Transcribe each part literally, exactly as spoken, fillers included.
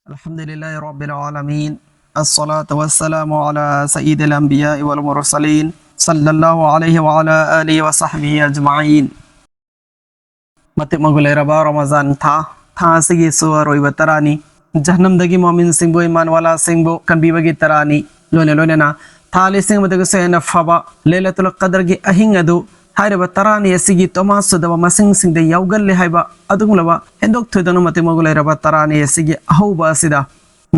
الحمد لله رب العالمين. الصلاة والسلام على سيد الأنبياء والمرسلين، صلى الله عليه وعلى آله وصحبه أجمعين. ꯃꯇꯤꯛ ꯃꯒꯨꯟ ꯂꯩꯔꯕ ꯔꯃꯖꯥꯟ ꯊꯥ, ꯊꯥ ꯑꯁꯤꯒꯤꯁꯨ ꯑꯔꯣꯏꯕ ꯇꯔꯥꯅꯤ꯫ ꯖꯍꯟꯅꯝꯗꯒꯤ ꯃꯣꯃꯤꯟꯁꯤꯡꯕꯨ, ꯏꯃꯥꯟ ꯋꯥꯂꯥꯁꯤꯡꯕꯨ ꯀꯟꯕꯤꯕꯒꯤ ꯇꯔꯥꯅꯤ꯫ ꯂꯣꯏꯅ ꯂꯣꯏꯅꯅ ꯊꯥ ꯂꯤꯁꯤꯡ ꯑꯃꯗꯒꯤꯁꯨ ꯍꯦꯟꯅ ꯐꯕ ꯂꯩꯂꯇꯨꯜ ꯀꯗꯔꯒꯤ ꯑꯍꯤꯡ ꯑꯗꯨ ꯍꯥꯏꯔꯤꯕ ꯇꯔꯥꯅꯤ ꯑꯁꯤꯒꯤ ꯇꯣꯃꯥ ꯁꯨꯗꯕ ꯃꯁꯤꯡꯁꯤꯡꯗ ꯌꯥꯎꯒꯜꯂꯦ ꯍꯥꯏꯕ ꯑꯗꯨꯒꯨꯝꯂꯕ ꯍꯦꯟꯗꯣꯛ ꯊꯣꯏꯗꯣꯛꯅ ꯃꯇꯤꯛ ꯃꯒꯨꯟ ꯂꯩꯔꯕ ꯇꯔꯥꯅꯤ ꯑꯁꯤꯒꯤ ꯑꯍꯧꯕ ꯑꯁꯤꯗ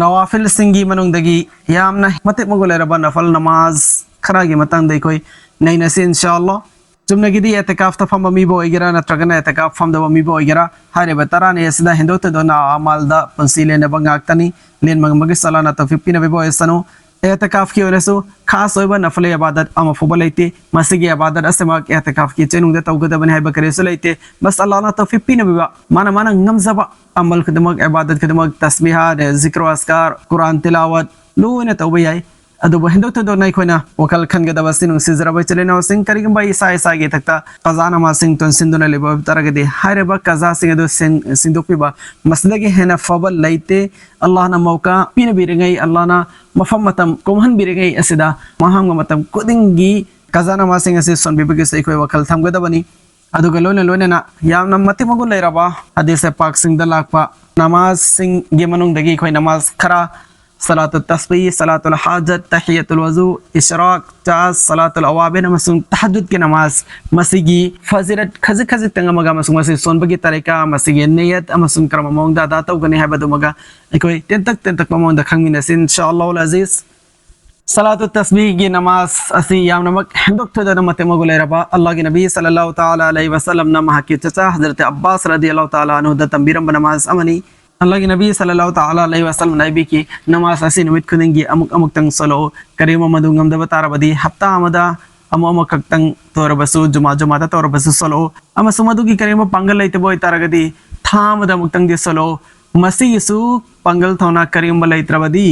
ꯅꯋꯥꯐꯤꯜꯁꯤꯡꯒꯤ ꯃꯅꯨꯡꯗꯒꯤ ꯌꯥꯝꯅ ꯃꯇꯤꯛ ꯃꯒꯨꯟ ꯂꯩꯔꯕ ꯅꯐꯜ ꯅꯃꯥꯖ ꯈꯔꯒꯤ ꯃꯇꯥꯡꯗ ꯑꯩꯈꯣꯏ ꯅꯩꯅꯁꯤ, ꯏꯟꯁꯥ ꯑꯜꯂꯥꯍ꯫ ꯆꯨꯝꯅꯒꯤꯗꯤ ꯑꯦꯇꯤꯀꯥꯐꯇ ꯐꯝꯕ ꯃꯤꯕꯨ ꯑꯣꯏꯒꯦꯔꯥ ꯅꯠꯇ꯭ꯔꯒꯅ ꯑꯦꯇꯤꯀꯥꯐ ꯐꯝꯗꯕ ꯃꯤꯕꯨ ꯑꯣꯏꯒꯦꯔꯥ, ꯍꯥꯏꯔꯤꯕ ꯇꯔꯥꯅꯤ ꯑꯁꯤꯗ ꯍꯦꯟꯗꯣꯛ ꯊꯣꯏꯗꯣꯛꯅ ꯑꯃꯥꯜꯗ ꯄꯨꯟꯁꯤ ꯂꯦꯟꯅꯕ ꯉꯥꯛꯇꯅꯤ꯫ ꯂꯦꯟꯕ ꯉꯝꯕꯒꯤ ꯑꯜꯂꯥꯍꯅ ꯇꯧꯐꯤꯛ ꯄꯤꯅꯕꯤꯕ ꯑꯣꯏꯁꯅꯨ꯫ ꯑꯦꯇꯤꯀꯥꯐꯀꯤ ꯑꯣꯏꯅꯁꯨ ꯈꯥꯁ ꯑꯣꯏꯕ ꯅꯐꯂꯤ ꯏꯕꯥꯗꯠ ꯑꯃ ꯐꯥꯎꯕ ꯂꯩꯇꯦ꯫ ꯃꯁꯤꯒꯤ ꯏꯕꯥꯗꯠ ꯑꯁꯤꯃꯛ ꯑꯦꯇꯤꯀꯥꯐꯀꯤ ꯆꯦꯅꯨꯡꯗ ꯇꯧꯒꯗꯕꯅꯤ ꯍꯥꯏꯕ ꯀꯔꯤꯁꯨ ꯂꯩꯇꯦ꯫ ꯕꯁ ꯑꯜꯂꯥꯍꯅ ꯇꯧꯐꯤꯛ ꯄꯤꯅꯕꯤꯕ, ꯃꯥꯅ ꯃꯥꯅ ꯉꯝꯖꯕ ꯑꯃꯜ ꯈꯨꯗꯤꯡꯃꯛ, ꯏꯕꯥꯗꯠ ꯈꯨꯗꯤꯡꯃꯛ, ꯇꯁꯕꯤꯍꯥ, ꯖꯤꯀ꯭ꯔꯣ ꯑꯁꯀꯥꯔ, ꯀꯨꯔꯥꯟ ꯇꯤꯂꯥꯋꯠ ꯂꯣꯏꯅ ꯇꯧꯕ ꯌꯥꯏ꯫ ꯑꯗꯨꯕꯨ ꯍꯦꯟꯗꯣꯛ ꯊꯣꯏꯗꯣꯛꯅ ꯑꯩꯈꯣꯏꯅ ꯋꯥꯈꯜ ꯈꯟꯒꯗꯕꯁꯤ, ꯅꯨꯡꯁꯤꯖꯔꯕ ꯏꯆꯤꯜ ꯏꯅꯥꯎꯁꯤꯡ, ꯀꯔꯤꯒꯨꯝꯕ ꯏꯁꯥ ꯏꯁꯥꯒꯤ ꯏꯊꯛꯇ ꯀꯖꯥ ꯅꯃꯥꯖꯁꯤꯡ ꯇꯣꯟꯁꯤꯟꯗꯨꯅ ꯂꯩꯕ ꯑꯣꯏꯕ ꯇꯥꯔꯒꯗꯤ, ꯍꯥꯏꯔꯤꯕ ꯀꯖꯥꯁꯤꯡ ꯑꯗꯨ ꯁꯦꯡ-, ꯁꯦꯡꯗꯣꯛꯄꯤꯕ, ꯃꯁꯤꯗꯒꯤ ꯍꯦꯟꯅ ꯐꯕ ꯂꯩꯇꯦ꯫ ꯑꯜꯂꯥꯍꯅ ꯃꯧꯀꯥ ꯄꯤꯅꯕꯤꯔꯤꯉꯩ, ꯑꯜꯂꯥꯍꯅ ꯃꯐꯝ ꯃꯇꯝ ꯀꯣꯝꯍꯟꯕꯤꯔꯤꯉꯩ ꯑꯁꯤꯗ ꯃꯍꯥꯡꯕ ꯃꯇꯝ ꯈꯨꯗꯤꯡꯒꯤ ꯀꯖꯥ ꯅꯃꯥꯖꯁꯤꯡ ꯑꯁꯤ ꯁꯣꯟꯕꯤꯕꯒꯤꯁꯨ ꯑꯩꯈꯣꯏ ꯋꯥꯈꯜ ꯊꯝꯒꯗꯕꯅꯤ꯫ ꯑꯗꯨꯒ ꯂꯣꯏꯅ ꯂꯣꯏꯅꯅ ꯌꯥꯝꯅ ꯃꯇꯤꯛ ꯃꯒꯨꯟ ꯂꯩꯔꯕ ꯍꯗꯤꯁ ꯄꯥꯛꯁꯤꯡꯗ ꯂꯥꯛꯄ ꯅꯃꯥꯖꯁꯤꯡꯒꯤ ꯃꯅꯨꯡꯗꯒꯤ ꯑꯩꯈꯣꯏ ꯅꯃꯥꯖ ꯈꯔ, ꯁꯂꯥꯇꯨꯜ ꯇꯁꯕꯤꯍ, ꯁꯂꯥꯇꯨꯜ ꯍꯥꯖꯠ, ꯇꯍꯤꯌꯥꯇꯨꯜ ꯋꯖꯨ, ꯏꯁꯔꯥꯛ, ꯆꯥꯖ, ꯁꯂꯥꯇꯨꯜ ꯑꯋꯥꯕꯤꯟ ꯑꯃꯁꯨꯡ ꯇꯍꯖꯨꯗꯀꯤ ꯅꯃꯥꯖ, ꯃꯁꯤꯒꯤ ꯐꯖꯤꯂꯠ ꯈꯖꯤꯛ ꯈꯖꯤꯛꯇꯪ ꯑꯃꯒ ꯑꯃꯁꯨꯡ ꯃꯁꯤ ꯁꯣꯟꯕꯒꯤ ꯇꯔꯤꯀꯥ, ꯃꯁꯤꯒꯤ ꯅꯤꯌꯠ ꯑꯃꯁꯨꯡ ꯀꯔꯝꯕ ꯃꯑꯣꯡꯗ ꯑꯗꯥ ꯇꯧꯒꯅꯤ ꯍꯥꯏꯕꯗꯨꯃꯒ ꯑꯩꯈꯣꯏ ꯇꯦꯟꯇꯛ ꯇꯦꯟꯇꯛꯄ ꯃꯑꯣꯡꯗ ꯈꯪꯃꯤꯟꯅꯁꯤ, ꯏꯟꯁꯥ ꯑꯜꯂꯥꯍꯨꯜ ꯑꯖꯤꯖ꯫ ꯁꯂꯥꯇꯨ ꯇꯁꯕꯤꯍꯒꯤ ꯅꯃꯥꯖ ꯑꯁꯤ ꯌꯥꯝꯅꯃꯛ ꯍꯦꯟꯗꯣꯛ ꯊꯣꯏꯗꯣꯛꯅ ꯃꯇꯤꯛ ꯃꯒꯨꯟ ꯂꯩꯔꯕ, ꯑꯜꯂꯥꯍꯒꯤ ꯅꯕꯤ ꯁꯜꯂꯜꯂꯥꯍꯨ ꯇꯥꯂꯥ ꯑꯂꯩꯍꯤ ꯋꯁꯜꯂꯝꯅ ꯃꯍꯥꯛꯀꯤ ꯆꯆꯥ ꯍꯖꯔꯠ ꯑꯕꯥꯁ ꯔꯗꯤꯌꯜꯂꯥꯍꯨ ꯇꯥꯂꯥ ꯑꯟꯍꯨꯗ ꯇꯝꯕꯤꯔꯝꯕ ꯅꯃꯥꯖ ꯑꯃꯅꯤ꯫ ꯑꯜꯂꯥꯍꯒꯤ ꯅꯕꯤ ꯁꯜꯂꯜꯂꯥꯍꯨ ꯇꯥꯂꯥ ꯑꯂꯩꯍꯤ ꯋꯁꯜꯂꯝꯅ ꯍꯥꯏꯕꯤꯈꯤ, "ꯅꯃꯥꯖ ꯑꯁꯤ ꯅꯨꯃꯤꯠ ꯈꯨꯗꯤꯡꯒꯤ ꯑꯃꯨꯛ ꯑꯃꯨꯛꯇꯪ ꯁꯣꯜꯂꯛꯎ꯫ ꯀꯔꯤꯒꯨꯝꯕ ꯃꯗꯨ ꯉꯝꯗꯕ ꯇꯥꯔꯕꯗꯤ ꯍꯞꯇꯥ ꯑꯃꯗ ꯑꯃꯨꯛ ꯑꯃꯈꯛꯇꯪ ꯇꯧꯔꯕꯁꯨ, ꯖꯨꯃꯥ ꯖꯨꯃꯥꯗ ꯇꯧꯔꯕꯁꯨ ꯁꯣꯜꯂꯛꯎ꯫ ꯑꯃꯁꯨꯡ ꯃꯗꯨꯒꯤ ꯀꯔꯤꯒꯨꯝꯕ ꯄꯥꯡꯒꯜ ꯂꯩꯇꯕ ꯑꯣꯏꯇꯥꯔꯒꯗꯤ ꯊꯥ ꯑꯃꯗ ꯑꯃꯨꯛꯇꯪꯗꯤ ꯁꯣꯜꯂꯛꯎ꯫ ꯃꯁꯤꯒꯤꯁꯨ ꯄꯥꯡꯒꯜ ꯊꯧꯅꯥ ꯀꯔꯤꯒꯨꯝꯕ ꯂꯩꯇ꯭ꯔꯕꯗꯤ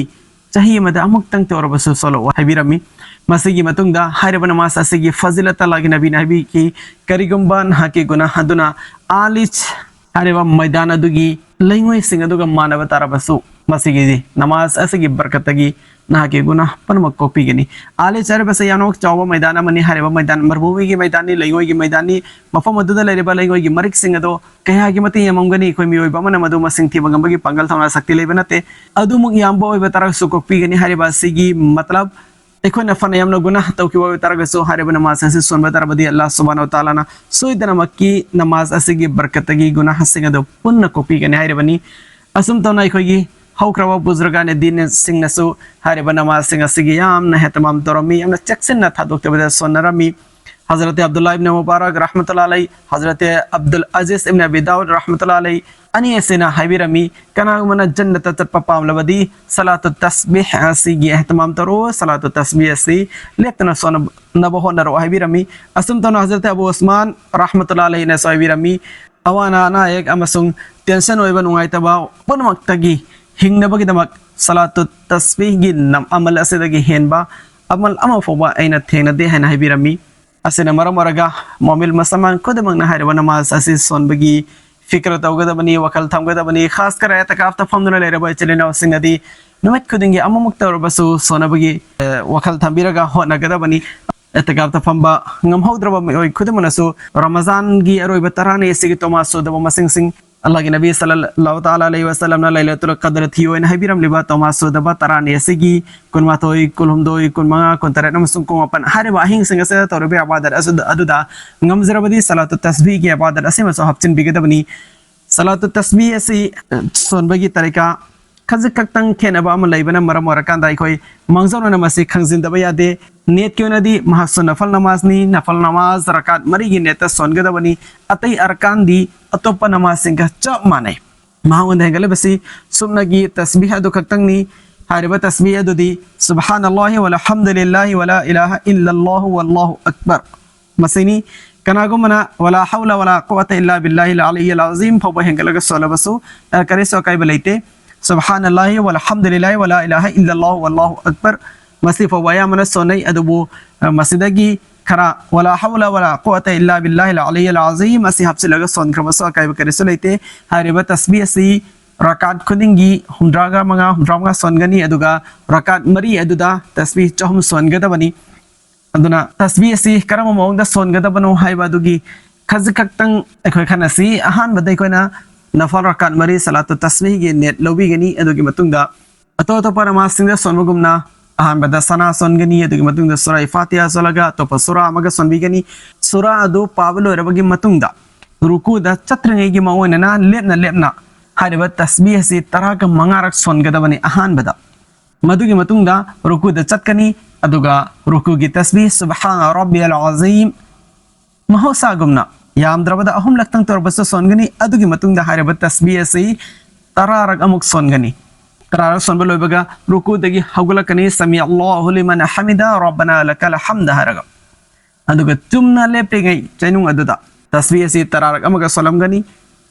ꯆꯍꯤ ꯑꯃꯗ ꯑꯃꯨꯛꯇꯪ ꯇꯧꯔꯕꯁꯨ ꯁꯣꯜꯂꯛꯎ" ꯍꯥꯏꯕꯤꯔꯝꯃꯤ꯫ ꯃꯁꯤꯒꯤ ꯃꯇꯨꯡꯗ ꯍꯥꯏꯔꯤꯕ ꯅꯃꯥꯖ ꯑꯁꯤꯒꯤ ꯐꯖꯤꯂꯠꯇ ꯑꯜꯂꯥꯍꯒꯤ ꯅꯕꯤꯅ ꯍꯥꯏꯕꯤꯈꯤ, "ꯀꯔꯤꯒꯨꯝꯕ ꯅꯍꯥꯛꯀꯤ ꯒꯨꯅꯥꯍ ꯑꯗꯨꯅ ꯑꯥꯂꯤꯖ ꯍꯥꯏꯔꯤꯕ ꯃꯩꯗꯥꯟ ꯑꯗꯨꯒꯤ ꯂꯩꯉꯣꯏꯁꯤꯡ ꯑꯗꯨꯒ ꯃꯥꯟꯅꯕ ꯇꯥꯔꯕꯁꯨ, ꯃꯁꯤꯒꯤ ꯅꯃꯥꯖ ꯑꯁꯤꯒꯤ ꯕꯔꯀꯠꯇꯒꯤ ꯅꯍꯥꯛꯀꯤ ꯒꯨꯅꯥꯍ ꯄꯨꯝꯅꯃꯛ ꯀꯣꯛꯄꯤꯒꯅꯤ꯫ ꯑꯥꯂꯤ ꯆꯥꯏꯔꯤꯕ ꯑꯁꯤ ꯌꯥꯝꯅꯃꯛ ꯆꯥꯎꯕ ꯃꯩꯗꯥꯟ ꯑꯃꯅꯤ꯫ ꯍꯥꯏꯔꯤꯕ ꯃꯩꯗꯥꯟ ꯃꯔꯨꯚꯨꯃꯤꯒꯤ ꯃꯩꯗꯥꯟꯅꯤ, ꯂꯩꯉꯣꯏꯒꯤ ꯃꯩꯗꯥꯟꯅꯤ꯫ ꯃꯐꯝ ꯑꯗꯨꯗ ꯂꯩꯔꯤꯕ ꯂꯩꯉꯣꯏꯒꯤ ꯃꯔꯤꯛꯁꯤꯡ ꯑꯗꯣ ꯀꯌꯥꯒꯤ ꯃꯇꯤꯛ ꯌꯥꯝꯃꯝꯒꯅꯤ? ꯑꯩꯈꯣꯏ ꯃꯤꯑꯣꯏꯕ ꯑꯃꯅ ꯃꯗꯨ ꯃꯁꯤꯡ ꯊꯤꯕ ꯉꯝꯕꯒꯤ ꯄꯥꯡꯒꯜ ꯊꯧꯅꯥ ꯁꯛꯇꯤ ꯂꯩꯕ ꯅꯠꯇꯦ꯫ ꯑꯗꯨꯃꯨꯛ ꯌꯥꯝꯕ ꯑꯣꯏꯕ ꯇꯔꯥꯁꯨ ꯀꯣꯛꯄꯤꯒꯅꯤ꯫ ꯍꯥꯏꯔꯤꯕ ꯑꯁꯤꯒꯤ ꯃꯇꯂꯕ ꯑꯩꯈꯣꯏꯅ ꯐꯅ ꯌꯥꯝꯅ ꯒꯨꯅꯥꯍ ꯇꯧꯈꯤꯕ ꯑꯣꯏꯕ ꯇꯥꯔꯒꯁꯨ, ꯍꯥꯏꯔꯤꯕ ꯅꯃꯥꯖ ꯑꯁꯤ ꯁꯣꯟꯕ ꯇꯥꯔꯕꯗꯤ, ꯑꯜꯂꯥꯍ ꯁꯨꯕꯍꯥꯅꯍꯨ ꯋ ꯇꯥꯂꯥꯅ ꯁꯣꯏꯗꯅꯃꯛꯀꯤ ꯅꯃꯥꯖ ꯑꯁꯤꯒꯤ ꯕꯔꯀꯠꯇꯒꯤ ꯒꯨꯅꯥꯍꯁꯤꯡ ꯑꯗꯨ ꯄꯨꯟꯅ ꯀꯣꯛꯄꯤꯒꯅꯤ ꯍꯥꯏꯔꯤꯕꯅꯤ꯫ ꯑꯁꯨꯝ ꯇꯧꯅ ꯑꯩꯈꯣꯏꯒꯤ ꯍꯧꯈ꯭ꯔꯕ ꯕꯨꯖꯨꯔꯒꯥꯅꯦ ꯗꯤꯟꯁꯤꯡꯅꯁꯨ ꯍꯥꯏꯔꯤꯕ ꯅꯃꯥꯖꯁꯤꯡ ꯑꯁꯤꯒꯤ ꯌꯥꯝꯅ ꯑꯦꯍꯇꯃꯥꯝ ꯇꯧꯔꯝꯃꯤ, ꯌꯥꯝꯅ ꯆꯦꯛꯁꯤꯟꯅ ꯊꯥꯗꯣꯛꯇꯕꯤꯗ ꯁꯣꯟꯅꯔꯝꯃꯤ꯫ ꯍꯖꯔꯠ ꯑꯕꯗꯨꯜꯂꯥꯍ ꯏꯕꯅ ꯃꯨꯕꯥꯔꯛ ꯔꯍꯃꯇꯨꯜꯂꯥꯍꯤ ꯑꯂꯩ, ꯍꯖꯔꯠ ꯑꯕꯗꯨꯜ ꯑꯖꯤꯖ ꯏꯕꯅ ꯑꯕꯤ ꯗꯥꯎꯗ ꯔꯍꯃꯇꯨꯜꯂꯥꯍꯤ ꯑꯂꯩ ꯑꯅꯤ ꯑꯁꯤꯅ ꯍꯥꯏꯕꯤꯔꯝꯃꯤ, ꯀꯅꯥꯒꯨꯝꯕꯅ ꯖꯟꯅꯠꯇ ꯆꯠꯄ ꯄꯥꯝꯂꯕꯗꯤ ꯁꯂꯥꯇꯨ ꯇꯁꯕꯤꯍ ꯑꯁꯤꯒꯤ ꯑꯦꯍꯇꯃꯥꯝ ꯇꯧꯔꯣ, ꯁꯂꯥꯇꯨ ꯇꯁꯕꯤꯍ ꯑꯁꯤ ꯂꯦꯞꯇꯅ ꯁꯣꯟꯅꯕ ꯍꯣꯠꯅꯔꯣ ꯍꯥꯏꯕꯤꯔꯝꯃꯤ꯫ ꯑꯁꯨꯝ ꯇꯧꯅ ꯍꯖꯔꯠ ꯑꯕꯨ ꯎꯁꯃꯥꯟ ꯔꯍꯃꯇꯨꯜꯂꯥꯍꯤ ꯑꯂꯩꯅꯁꯨ ꯍꯥꯏꯕꯤꯔꯝꯃꯤ, ꯑꯋꯥ ꯑꯅꯥ, ꯑꯅꯥ ꯑꯌꯦꯛ ꯑꯃꯁꯨꯡ ꯇꯦꯟꯁꯟ ꯑꯣꯏꯕ ꯅꯨꯡꯉꯥꯏꯇꯕ ꯄꯨꯝꯅꯃꯛꯇꯒꯤ ꯍꯤꯡꯅꯕꯒꯤꯗꯃꯛ ꯁꯂꯥꯇꯨ ꯇꯁꯕꯤꯍꯒꯤ ꯅꯝ-, ꯑꯃꯜ ꯑꯁꯤꯗꯒꯤ ꯍꯦꯟꯕ ꯑꯃꯜ ꯑꯃ ꯐꯥꯎꯕ ꯑꯩꯅ ꯊꯦꯡꯅꯗꯦ ꯍꯥꯏꯅ ꯍꯥꯏꯕꯤꯔꯝꯃꯤ꯫ ꯑꯁꯤꯅ ꯃꯔꯝ ꯑꯣꯏꯔꯒ ꯃꯣꯃꯤꯟ ꯃꯨꯁꯜꯃꯥꯟ ꯈꯨꯗꯤꯡꯃꯛꯅ ꯍꯥꯏꯔꯤꯕ ꯅꯃꯥꯖ ꯑꯁꯤ ꯁꯣꯟꯕꯒꯤ ꯐꯤꯀ꯭ꯔ ꯇꯧꯒꯗꯕꯅꯤ, ꯋꯥꯈꯜ ꯊꯝꯒꯗꯕꯅꯤ꯫ ꯈꯥꯁ ꯀꯔ ꯑꯦꯇꯀꯥꯐꯇ ꯐꯝꯗꯨꯅ ꯂꯩꯔꯕ ꯏꯆꯤꯜ ꯏꯅꯥꯎꯁꯤꯡ ꯑꯗꯤ ꯅꯨꯃꯤꯠ ꯈꯨꯗꯤꯡꯒꯤ ꯑꯃꯃꯨꯛꯇ ꯑꯣꯏꯔꯕꯁꯨ ꯁꯣꯟꯅꯕꯒꯤ, ꯑ, ꯋꯥꯈꯜ ꯊꯝꯕꯤꯔꯒ ꯍꯣꯠꯅꯒꯗꯕꯅꯤ꯫ ꯑꯦꯇꯀꯥꯐꯇ ꯐꯝꯕ ꯉꯝꯍꯧꯗ꯭ꯔꯕ ꯃꯤꯑꯣꯏ ꯈꯨꯗꯤꯡꯃꯛꯅꯁꯨ ꯔꯃꯖꯥꯟꯒꯤ ꯑꯔꯣꯏꯕ ꯇꯔꯥꯅꯤ ꯑꯁꯤꯒꯤ ꯇꯣꯃꯥ ꯁꯣꯗꯕ ꯃꯁꯤꯡꯁꯤꯡ ꯑꯜꯂꯥꯍꯒꯤ ꯅꯕꯤ ꯁꯜꯂꯜꯂꯥꯍꯨ ꯇꯥꯂꯥ ꯑꯂꯩꯍꯤ ꯋꯁꯜꯂꯝꯅ ꯂꯩꯂꯥꯇꯨꯜ ꯀꯗ꯭ꯔ ꯊꯤꯌꯨ ꯍꯥꯏꯅ ꯍꯥꯏꯕꯤꯔꯝꯂꯤꯕ ꯇꯣꯃꯥ ꯁꯣꯗꯕ ꯇꯔꯥꯅꯤ ꯑꯁꯤꯒꯤ ꯀꯨꯟꯃꯥꯊꯣꯏ, ꯀꯨꯟꯍꯨꯝꯗꯣꯏ, ꯀꯨꯟꯃꯉꯥ, ꯀꯨꯟꯇꯔꯦꯠ ꯑꯃꯁꯨꯡ ꯀꯨꯟꯃꯥꯄꯟ ꯍꯥꯏꯔꯤꯕ ꯑꯍꯤꯡꯁꯤꯡ ꯑꯁꯤꯗ ꯇꯧꯔꯤꯕ ꯏꯕꯥꯗꯠ ꯑꯁꯨ-, ꯑꯗꯨꯗ ꯉꯝꯖꯔꯕꯗꯤ ꯁꯂꯥꯇꯨ ꯇꯁꯕꯤꯍꯒꯤ ꯏꯕꯥꯗꯠ ꯑꯁꯤꯃꯁꯨ ꯍꯥꯞꯆꯤꯟꯕꯤꯒꯗꯕꯅꯤ꯫ ꯁꯂꯥꯇꯨ ꯇꯁꯕꯤꯍ ꯑꯁꯤ, ꯑ, ꯁꯣꯟꯕꯒꯤ ꯇꯔꯤꯀꯥ ꯈꯖꯤꯛ ꯈꯛꯇꯪ ꯈꯦꯠꯅꯕ ꯑꯃ ꯂꯩꯕꯅ ꯃꯔꯝ ꯑꯣꯏꯔꯀꯥꯟꯗ ꯑꯩꯈꯣꯏ ꯃꯥꯡꯖꯧꯅꯅ ꯃꯁꯤ ꯈꯪꯖꯤꯟꯗꯕ ꯌꯥꯗꯦ꯫ ꯅꯤꯌꯠꯀꯤ ꯑꯣꯏꯅꯗꯤ ꯃꯍꯥꯛꯁꯨ ꯅꯐꯜ ꯅꯃꯥꯖꯅꯤ, ꯅꯐꯜ ꯅꯃꯥꯖ ꯔꯀꯥꯠ ꯃꯔꯤꯒꯤ ꯅꯤꯌꯠꯇ ꯁꯣꯟꯒꯗꯕꯅꯤ꯫ ꯑꯇꯩ ꯑꯔꯀꯥꯟꯗꯤ ꯑꯇꯣꯞꯄ ꯅꯃꯥꯖꯁꯤꯡꯒ ꯆꯞ ꯃꯥꯟꯅꯩ꯫ ꯃꯍꯥꯛꯉꯣꯟꯗ ꯍꯦꯟꯒꯠꯂꯤꯕꯁꯤ ꯁꯨꯞꯅꯒꯤ ꯇꯁꯕꯤꯍ ꯑꯗꯨ ꯈꯛꯇꯪꯅꯤ꯫ ꯍꯥꯏꯔꯤꯕ ꯇꯁꯕꯤꯍ ꯑꯗꯨꯗꯤ ꯁꯨꯕꯍꯥꯅꯜꯂꯥꯍꯤ ꯋꯜꯍꯝꯗꯨꯂꯤꯜꯂꯥꯍꯤ ꯋꯂꯥ ꯏꯂꯥꯍ ꯏꯜꯂꯜꯂꯥꯍꯨ ꯋꯜꯂꯥꯍꯨ ꯑꯛꯕꯔ꯫ ꯃꯁꯤꯅꯤ꯫ ꯀꯅꯥꯒꯨꯝꯕꯅ ꯋꯂꯥ ꯍꯧꯂ ꯋꯂꯥ ꯀꯨꯋꯥꯇ ꯏꯜꯂꯥ ꯕꯤꯜꯂꯥꯍꯤꯜ ꯑꯂꯤꯌꯤꯜ ꯑꯖꯤꯝ ꯐꯥꯎꯕ ꯍꯦꯟꯒꯠꯂꯒ ꯁꯣꯜꯂꯕꯁꯨ, ꯑ, ꯀꯔꯤꯁꯨ ꯑꯀꯥꯏꯕ ꯂꯩꯇꯦ꯫ ꯁꯨꯕꯍꯥꯅꯜꯂꯥꯍꯤ ꯋꯜꯍꯝꯗꯨꯂꯤꯜꯂꯥꯍꯤ ꯋꯂꯥ ꯏꯂꯥꯍ ꯏꯜꯂꯜꯂꯥꯍꯨ ꯋꯜꯂꯥꯍꯨ ꯑꯛꯕꯔ꯫ ꯃꯁꯤ ꯐꯥꯎꯕ ꯑꯌꯥꯝꯕꯅ ꯁꯣꯟꯅꯩ, ꯑꯗꯨꯕꯨ, ꯑ, ꯃꯁꯤꯗꯒꯤ ꯈꯔ ꯋꯂꯥ ꯍꯧꯂ ꯋꯂꯥ ꯀꯨꯋꯥꯇ ꯏꯜꯂꯥ ꯕꯤꯜꯂꯥꯍꯤꯜ ꯑꯂꯤꯌꯤꯜ ꯑꯖꯤꯝ ꯑꯁꯤ ꯍꯥꯞꯆꯤꯜꯂꯒ ꯁꯣꯟꯈ꯭ꯔꯕꯁꯨ ꯑꯀꯥꯏꯕ ꯀꯔꯤꯁꯨ ꯂꯩꯇꯦ꯫ ꯍꯥꯏꯔꯤꯕ ꯇꯁꯕꯤꯍ ꯑꯁꯤ ꯔꯀꯥꯠ ꯈꯨꯗꯤꯡꯒꯤ ꯍꯨꯝꯗ꯭ꯔꯥꯒ ꯃꯉꯥ, ꯍꯨꯝꯗ꯭ꯔꯥ ꯃꯉꯥ ꯁꯣꯟꯒꯅꯤ, ꯑꯗꯨꯒ ꯔꯀꯥꯠ ꯃꯔꯤ ꯑꯗꯨꯗ ꯇꯁꯕꯤꯍ ꯆꯍꯨꯝ ꯁꯣꯟꯒꯗꯕꯅꯤ꯫ ꯑꯗꯨꯅ ꯇꯁꯕꯤꯍ ꯑꯁꯤ ꯀꯔꯝꯕ ꯃꯑꯣꯡꯗ ꯁꯣꯟꯒꯗꯕꯅꯣ ꯍꯥꯏꯕ ꯑꯗꯨꯒꯤ ꯈꯖꯤꯛ ꯈꯛꯇꯪ ꯑꯩꯈꯣꯏ ꯈꯟꯅꯁꯤ꯫ ꯑꯍꯥꯟꯕꯗ ꯑꯩꯈꯣꯏꯅ ꯅꯐꯜ ꯔꯀꯥꯠ ꯃꯔꯤ ꯁꯂꯥꯇꯨ ꯇꯁꯕꯤꯍꯒꯤ ꯅꯤꯌꯠ ꯂꯧꯕꯤꯒꯅꯤ꯫ ꯑꯗꯨꯒꯤ ꯃꯇꯨꯡꯗ ꯑꯇꯣꯞ ꯑꯇꯣꯞꯄ ꯅꯃꯥꯖꯁꯤꯡꯗ ꯁꯣꯟꯕꯒꯨꯝꯅ ꯑꯍꯥꯟꯕꯗ ꯁꯅꯥ ꯁꯣꯟꯒꯅꯤ, ꯑꯗꯨꯒꯤ ꯃꯇꯨꯡꯗ ꯁꯨꯔꯥ ꯐꯥꯇꯤꯍꯥ ꯁꯣꯜꯂꯒ ꯑꯇꯣꯞꯄ ꯁꯨꯔꯥ ꯑꯃꯒ ꯁꯣꯟꯕꯤꯒꯅꯤ꯫ ꯁꯨꯔꯥ ꯑꯗꯨ ꯄꯥꯕ ꯂꯣꯏꯔꯕꯒꯤ ꯃꯇꯨꯡꯗ ꯔꯨꯀꯨꯗ ꯆꯠꯇ꯭ꯔꯤꯉꯩꯒꯤ ꯃꯑꯣꯡ ꯑꯣꯏꯅ ꯂꯦꯞꯅ ꯂꯦꯞꯅ ꯍꯥꯏꯔꯤꯕ ꯇꯁꯕꯤꯍ ꯑꯁꯤ ꯇꯔꯥꯒ ꯃꯉꯥꯔꯛ ꯁꯣꯟꯒꯗꯕꯅꯤ ꯑꯍꯥꯟꯕꯗ꯫ ꯃꯗꯨꯒꯤ ꯃꯇꯨꯡꯗ ꯔꯨꯀꯨꯗ ꯆꯠꯀꯅꯤ, ꯑꯗꯨꯒ ꯔꯨꯀꯨꯒꯤ ꯇꯁꯕꯤꯍ ꯁꯨꯕꯍꯥꯅ ꯔꯕꯤꯌꯜ ꯑꯖꯤꯝ ꯃꯍꯧꯁꯥꯒꯨꯝꯅ ꯌꯥꯝꯗ꯭ꯔꯕꯗ ꯑꯍꯨꯝꯂꯛꯇꯪ ꯇꯧꯔꯕꯁꯨ ꯁꯣꯟꯒꯅꯤ꯫ ꯑꯗꯨꯒꯤ ꯃꯇꯨꯡꯗ ꯍꯥꯏꯔꯤꯕ ꯇꯁꯕꯤꯍ ꯑꯁꯤ ꯇꯔꯥꯔꯛ ꯑꯃꯨꯛ ꯁꯣꯟꯒꯅꯤ꯫ ꯇꯔꯥꯔꯛ ꯁꯣꯟꯕ ꯂꯣꯏꯕꯒ ꯔꯨꯀꯨꯗꯒꯤ ꯍꯧꯒꯠꯂꯛꯀꯅꯤ꯫ ꯁꯃꯤ ꯑꯜꯂꯥꯍꯨ ꯂꯤꯃꯟ ꯍꯃꯤꯗ ꯔꯕꯅ ꯂꯀꯜ ꯍꯝꯗ ꯍꯥꯏꯔꯒ, ꯑꯗꯨꯒ ꯆꯨꯝꯅ ꯂꯦꯞꯄꯤꯉꯩ ꯆꯩꯅꯨꯡ ꯑꯗꯨꯗ ꯇꯁꯕꯤꯍ ꯑꯁꯤ ꯇꯔꯥꯔꯛ ꯑꯃꯒ ꯁꯣꯜꯂꯝꯒꯅꯤ꯫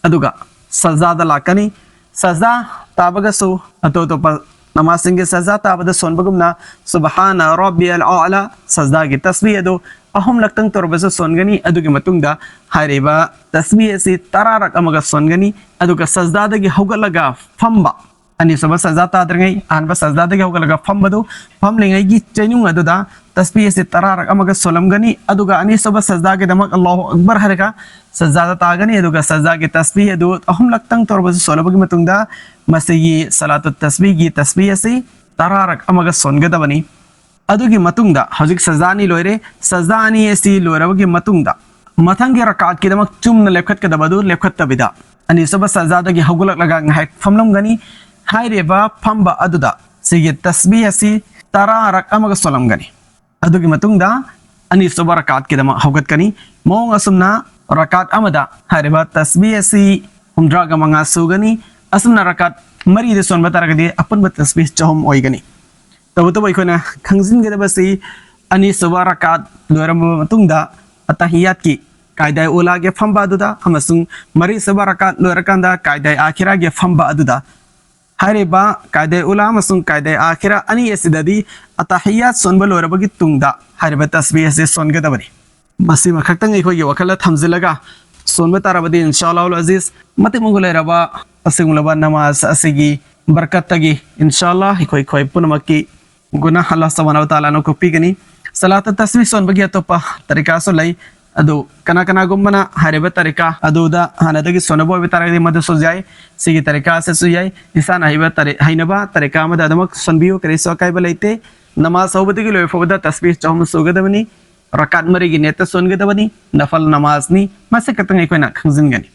ꯑꯗꯨꯒ ꯁꯖꯗꯥꯗ ꯂꯥꯛꯀꯅꯤ꯫ ꯁꯖꯗꯥ ꯇꯥꯕꯒꯁꯨ ꯑꯇꯣꯞ ꯑꯇꯣꯞꯄ ꯅꯃꯥꯖꯁꯤꯡꯒꯤ ꯁꯖꯗꯥ ꯇꯥꯕꯗ ꯁꯣꯟꯕꯒꯨꯝꯅ ꯁꯨꯕꯍꯥꯅ ꯔꯕꯤꯌꯜ ꯑꯑꯂꯥ ꯁꯖꯗꯥꯒꯤ ꯇꯁꯕꯤꯍ ꯑꯗꯨ ꯑꯍꯨꯝꯂꯛꯇꯪ ꯇꯧꯔꯕꯁꯨ ꯁꯣꯟꯒꯅꯤ꯫ ꯑꯗꯨꯒꯤ ꯃꯇꯨꯡꯗ ꯍꯥꯏꯔꯤꯕ ꯇꯁꯕꯤꯍ ꯑꯁꯤ ꯇꯔꯥꯔꯛ ꯑꯃꯒ ꯁꯣꯟꯒꯅꯤ꯫ ꯑꯗꯨꯒ ꯁꯖꯗꯥꯗꯒꯤ ꯍꯧꯒꯠꯂꯒ ꯐꯝꯕ, ꯑꯅꯤꯁꯨꯕ ꯁꯖꯗꯥ ꯇꯥꯗ꯭ꯔꯤꯉꯩ ꯑꯍꯥꯟꯕ ꯁꯖꯗꯥꯗꯒꯤ ꯍꯧꯒꯠꯂꯒ ꯐꯝꯕꯗꯨ, ꯐꯝꯂꯤꯉꯩꯒꯤ ꯆꯩꯅꯨꯡ ꯑꯗꯨꯗ ꯇꯁꯕꯤꯍ ꯑꯁꯤ ꯇꯔꯥꯔꯛ ꯑꯃꯒ ꯁꯣꯜꯂꯝꯒꯅꯤ꯫ ꯑꯗꯨꯒ ꯑꯅꯤꯁꯨꯕ ꯁꯖꯗꯥꯒꯤꯗꯃꯛ ꯑꯜꯂꯥꯍꯨ ꯑꯛꯕꯔ ꯍꯥꯏꯔꯒ ꯁꯖꯗꯥꯗ ꯇꯥꯒꯅꯤ꯫ ꯑꯗꯨꯒ ꯁꯖꯗꯥꯒꯤ ꯇꯁꯕꯤꯍ ꯑꯗꯨ ꯑꯍꯨꯝꯂꯛꯇꯪ ꯇꯧꯔꯕꯁꯨ ꯁꯣꯜꯂꯕꯒꯤ ꯃꯇꯨꯡꯗ ꯃꯁꯤꯒꯤ ꯁꯂꯥꯇꯨ ꯇꯁꯕꯤꯍꯒꯤ ꯇꯁꯕꯤꯍ ꯑꯁꯤ ꯇꯔꯥꯔꯛ ꯑꯃꯒ ꯁꯣꯟꯒꯗꯕꯅꯤ꯫ ꯑꯗꯨꯒꯤ ꯃꯇꯨꯡꯗ ꯍꯧꯖꯤꯛ ꯁꯖꯗꯥ ꯑꯅꯤ ꯂꯣꯏꯔꯦ꯫ ꯁꯖꯗꯥ ꯑꯅꯤ ꯑꯁꯤ ꯂꯣꯏꯔꯕꯒꯤ ꯃꯇꯨꯡꯗ ꯃꯊꯪꯒꯤ ꯔꯀꯥꯠꯀꯤꯗꯃꯛ ꯆꯨꯝꯅ ꯂꯦꯞꯈꯠꯀꯗꯕ ꯑꯗꯨ ꯂꯦꯞꯈꯠꯇꯕꯤꯗ ꯑꯅꯤꯁꯨꯕ ꯁꯖꯗꯥꯗꯒꯤ ꯍꯧꯒꯠꯂꯛꯂꯒ ꯉꯥꯏꯍꯥꯛ ꯐꯝꯂꯝꯒꯅꯤ꯫ ꯍꯥꯏꯔꯤꯕ ꯐꯝꯕ ꯑꯗꯨꯗ ꯁꯤꯒꯤ ꯇꯁꯕꯤꯍ ꯑꯁꯤ ꯇꯔꯥꯔꯛ ꯑꯃꯒ ꯁꯣꯜꯂꯝꯒꯅꯤ꯫ ꯑꯗꯨꯒꯤ ꯃꯇꯨꯡꯗ ꯑꯅꯤꯁꯨꯕ ꯔꯀꯥꯠꯀꯤꯗꯃꯛ ꯍꯧꯒꯠꯀꯅꯤ꯫ ꯃꯑꯣꯡ ꯑꯁꯨꯝꯅ ꯔꯀꯥꯠ ꯑꯃꯗ ꯍꯥꯏꯔꯤꯕ ꯇꯁꯕꯤꯍ ꯑꯁꯤ ꯍꯨꯝꯗ꯭ꯔꯥꯒ ꯃꯉꯥ ꯁꯨꯒꯅꯤ꯫ ꯑꯁꯨꯝꯅ ꯔꯀꯥꯠ ꯃꯔꯤꯗ ꯁꯣꯟꯕ ꯇꯥꯔꯒꯗꯤ ꯑꯄꯨꯟꯕ ꯇꯁꯕꯤꯍ ꯆꯍꯨꯝ ꯑꯣꯏꯒꯅꯤ꯫ ꯇꯧꯕꯇꯕꯨ ꯑꯩꯈꯣꯏꯅ ꯈꯪꯖꯤꯟꯒꯗꯕꯁꯤ ꯑꯅꯤꯁꯨꯕ ꯔꯀꯥꯠ ꯂꯣꯏꯔꯕ ꯃꯇꯨꯡꯗ ꯑꯇꯍꯤꯌꯥꯠꯀꯤ ꯀꯥꯏꯗꯥꯏ ꯎꯂꯥꯒꯤ ꯐꯝꯕ ꯑꯗꯨꯗ ꯑꯃꯁꯨꯡ ꯃꯔꯤꯁꯨꯕ ꯔꯀꯥꯠ ꯂꯣꯏꯔꯀꯥꯟꯗ ꯀꯥꯏꯗꯥꯏ ꯑꯥꯈꯤꯔꯥꯒꯤ ꯐꯝꯕ ꯑꯗꯨꯗ ꯍꯥꯏꯔꯤꯕ ꯀꯥꯏꯗꯥꯏ ꯎꯂꯥ ꯑꯃꯁꯨꯡ ꯀꯥꯏꯗꯥꯏ ꯑꯥꯈꯤꯔꯥ ꯑꯅꯤ ꯑꯁꯤꯗꯗꯤ ꯑꯇꯍꯤꯌꯥꯠ ꯁꯣꯟꯕ ꯂꯣꯏꯔꯕꯒꯤ ꯇꯨꯡꯗ ꯍꯥꯏꯔꯤꯕ ꯇꯁꯕꯤꯍ ꯑꯁꯤ ꯁꯣꯟꯒꯗꯕꯅꯤ꯫ ꯃꯁꯤꯃꯈꯛꯇꯪ ꯑꯩꯈꯣꯏꯒꯤ ꯋꯥꯈꯜꯗ ꯊꯝꯖꯤꯜꯂꯒ ꯁꯣꯟꯕ ꯇꯥꯔꯕꯗꯤ, ꯏꯟꯁꯥ ꯑꯜꯂꯥꯍꯨꯜ ꯑꯖꯤꯖ, ꯃꯇꯤꯛ ꯃꯒꯨꯟ ꯂꯩꯔꯕ ꯑꯁꯤꯒꯨꯝꯂꯕ ꯅꯃꯥꯖ ꯑꯁꯤꯒꯤ ꯕꯔꯀꯠꯇꯒꯤ, ꯏꯟꯁꯥ ꯑꯜꯂꯥꯍ, ꯑꯩꯈꯣꯏ ꯑꯩꯈꯣꯏ ꯄꯨꯝꯅꯃꯛꯀꯤ ꯒꯨꯅꯥꯍ ꯑꯜꯂꯥꯍ ꯁꯨꯕꯍꯥꯅꯍꯨ ꯋ ꯇꯥꯂꯥꯅ ꯀꯣꯛꯄꯤꯒꯅꯤ꯫ ꯁꯂꯥꯇꯨ ꯇꯁꯕꯤꯍ ꯁꯣꯟꯕꯒꯤ ꯑꯇꯣꯞꯄ ꯇꯔꯤꯀꯥꯁꯨ ꯂꯩ꯫ ꯑꯗꯨ ꯀꯅꯥ ꯀꯅꯥꯒꯨꯝꯕꯅ ꯍꯥꯏꯔꯤꯕ ꯇꯔꯤꯀꯥ ꯑꯗꯨꯗ ꯍꯥꯟꯅꯗꯒꯤ ꯁꯣꯟꯅꯕ ꯑꯣꯏꯕ ꯇꯥꯔꯒꯗꯤ ꯃꯗꯨꯁꯨ ꯌꯥꯏ꯫ ꯁꯤꯒꯤ ꯇꯔꯤꯀꯥ ꯑꯁꯤꯁꯨ ꯌꯥꯏ꯫ ꯏꯁꯥꯅ ꯍꯩꯕ ꯇꯔꯤ-, ꯍꯩꯅꯕ ꯇꯔꯤꯀꯥ ꯑꯃꯗ ꯑꯗꯨꯃꯛ ꯁꯣꯟꯕꯤꯌꯨ, ꯀꯔꯤꯁꯨ ꯑꯀꯥꯏꯕ ꯂꯩꯇꯦ꯫ ꯅꯃꯥꯖ ꯍꯧꯕꯗꯒꯤ ꯂꯣꯏꯕ ꯐꯥꯎꯕꯗ ꯇꯁꯕꯤꯍ ꯆꯍꯨꯝ ꯁꯨꯒꯗꯕꯅꯤ꯫ ꯔꯀꯥꯠ ꯃꯔꯤꯒꯤ ꯅꯤꯌꯠꯇ ꯁꯣꯟꯒꯗꯕꯅꯤ꯫ ꯅꯐꯜ ꯅꯃꯥꯖꯅꯤ꯫ ꯃꯁꯤ ꯈꯛꯇꯪ ꯑꯩꯈꯣꯏꯅ ꯈꯪꯖꯤꯟꯒꯅꯤ꯫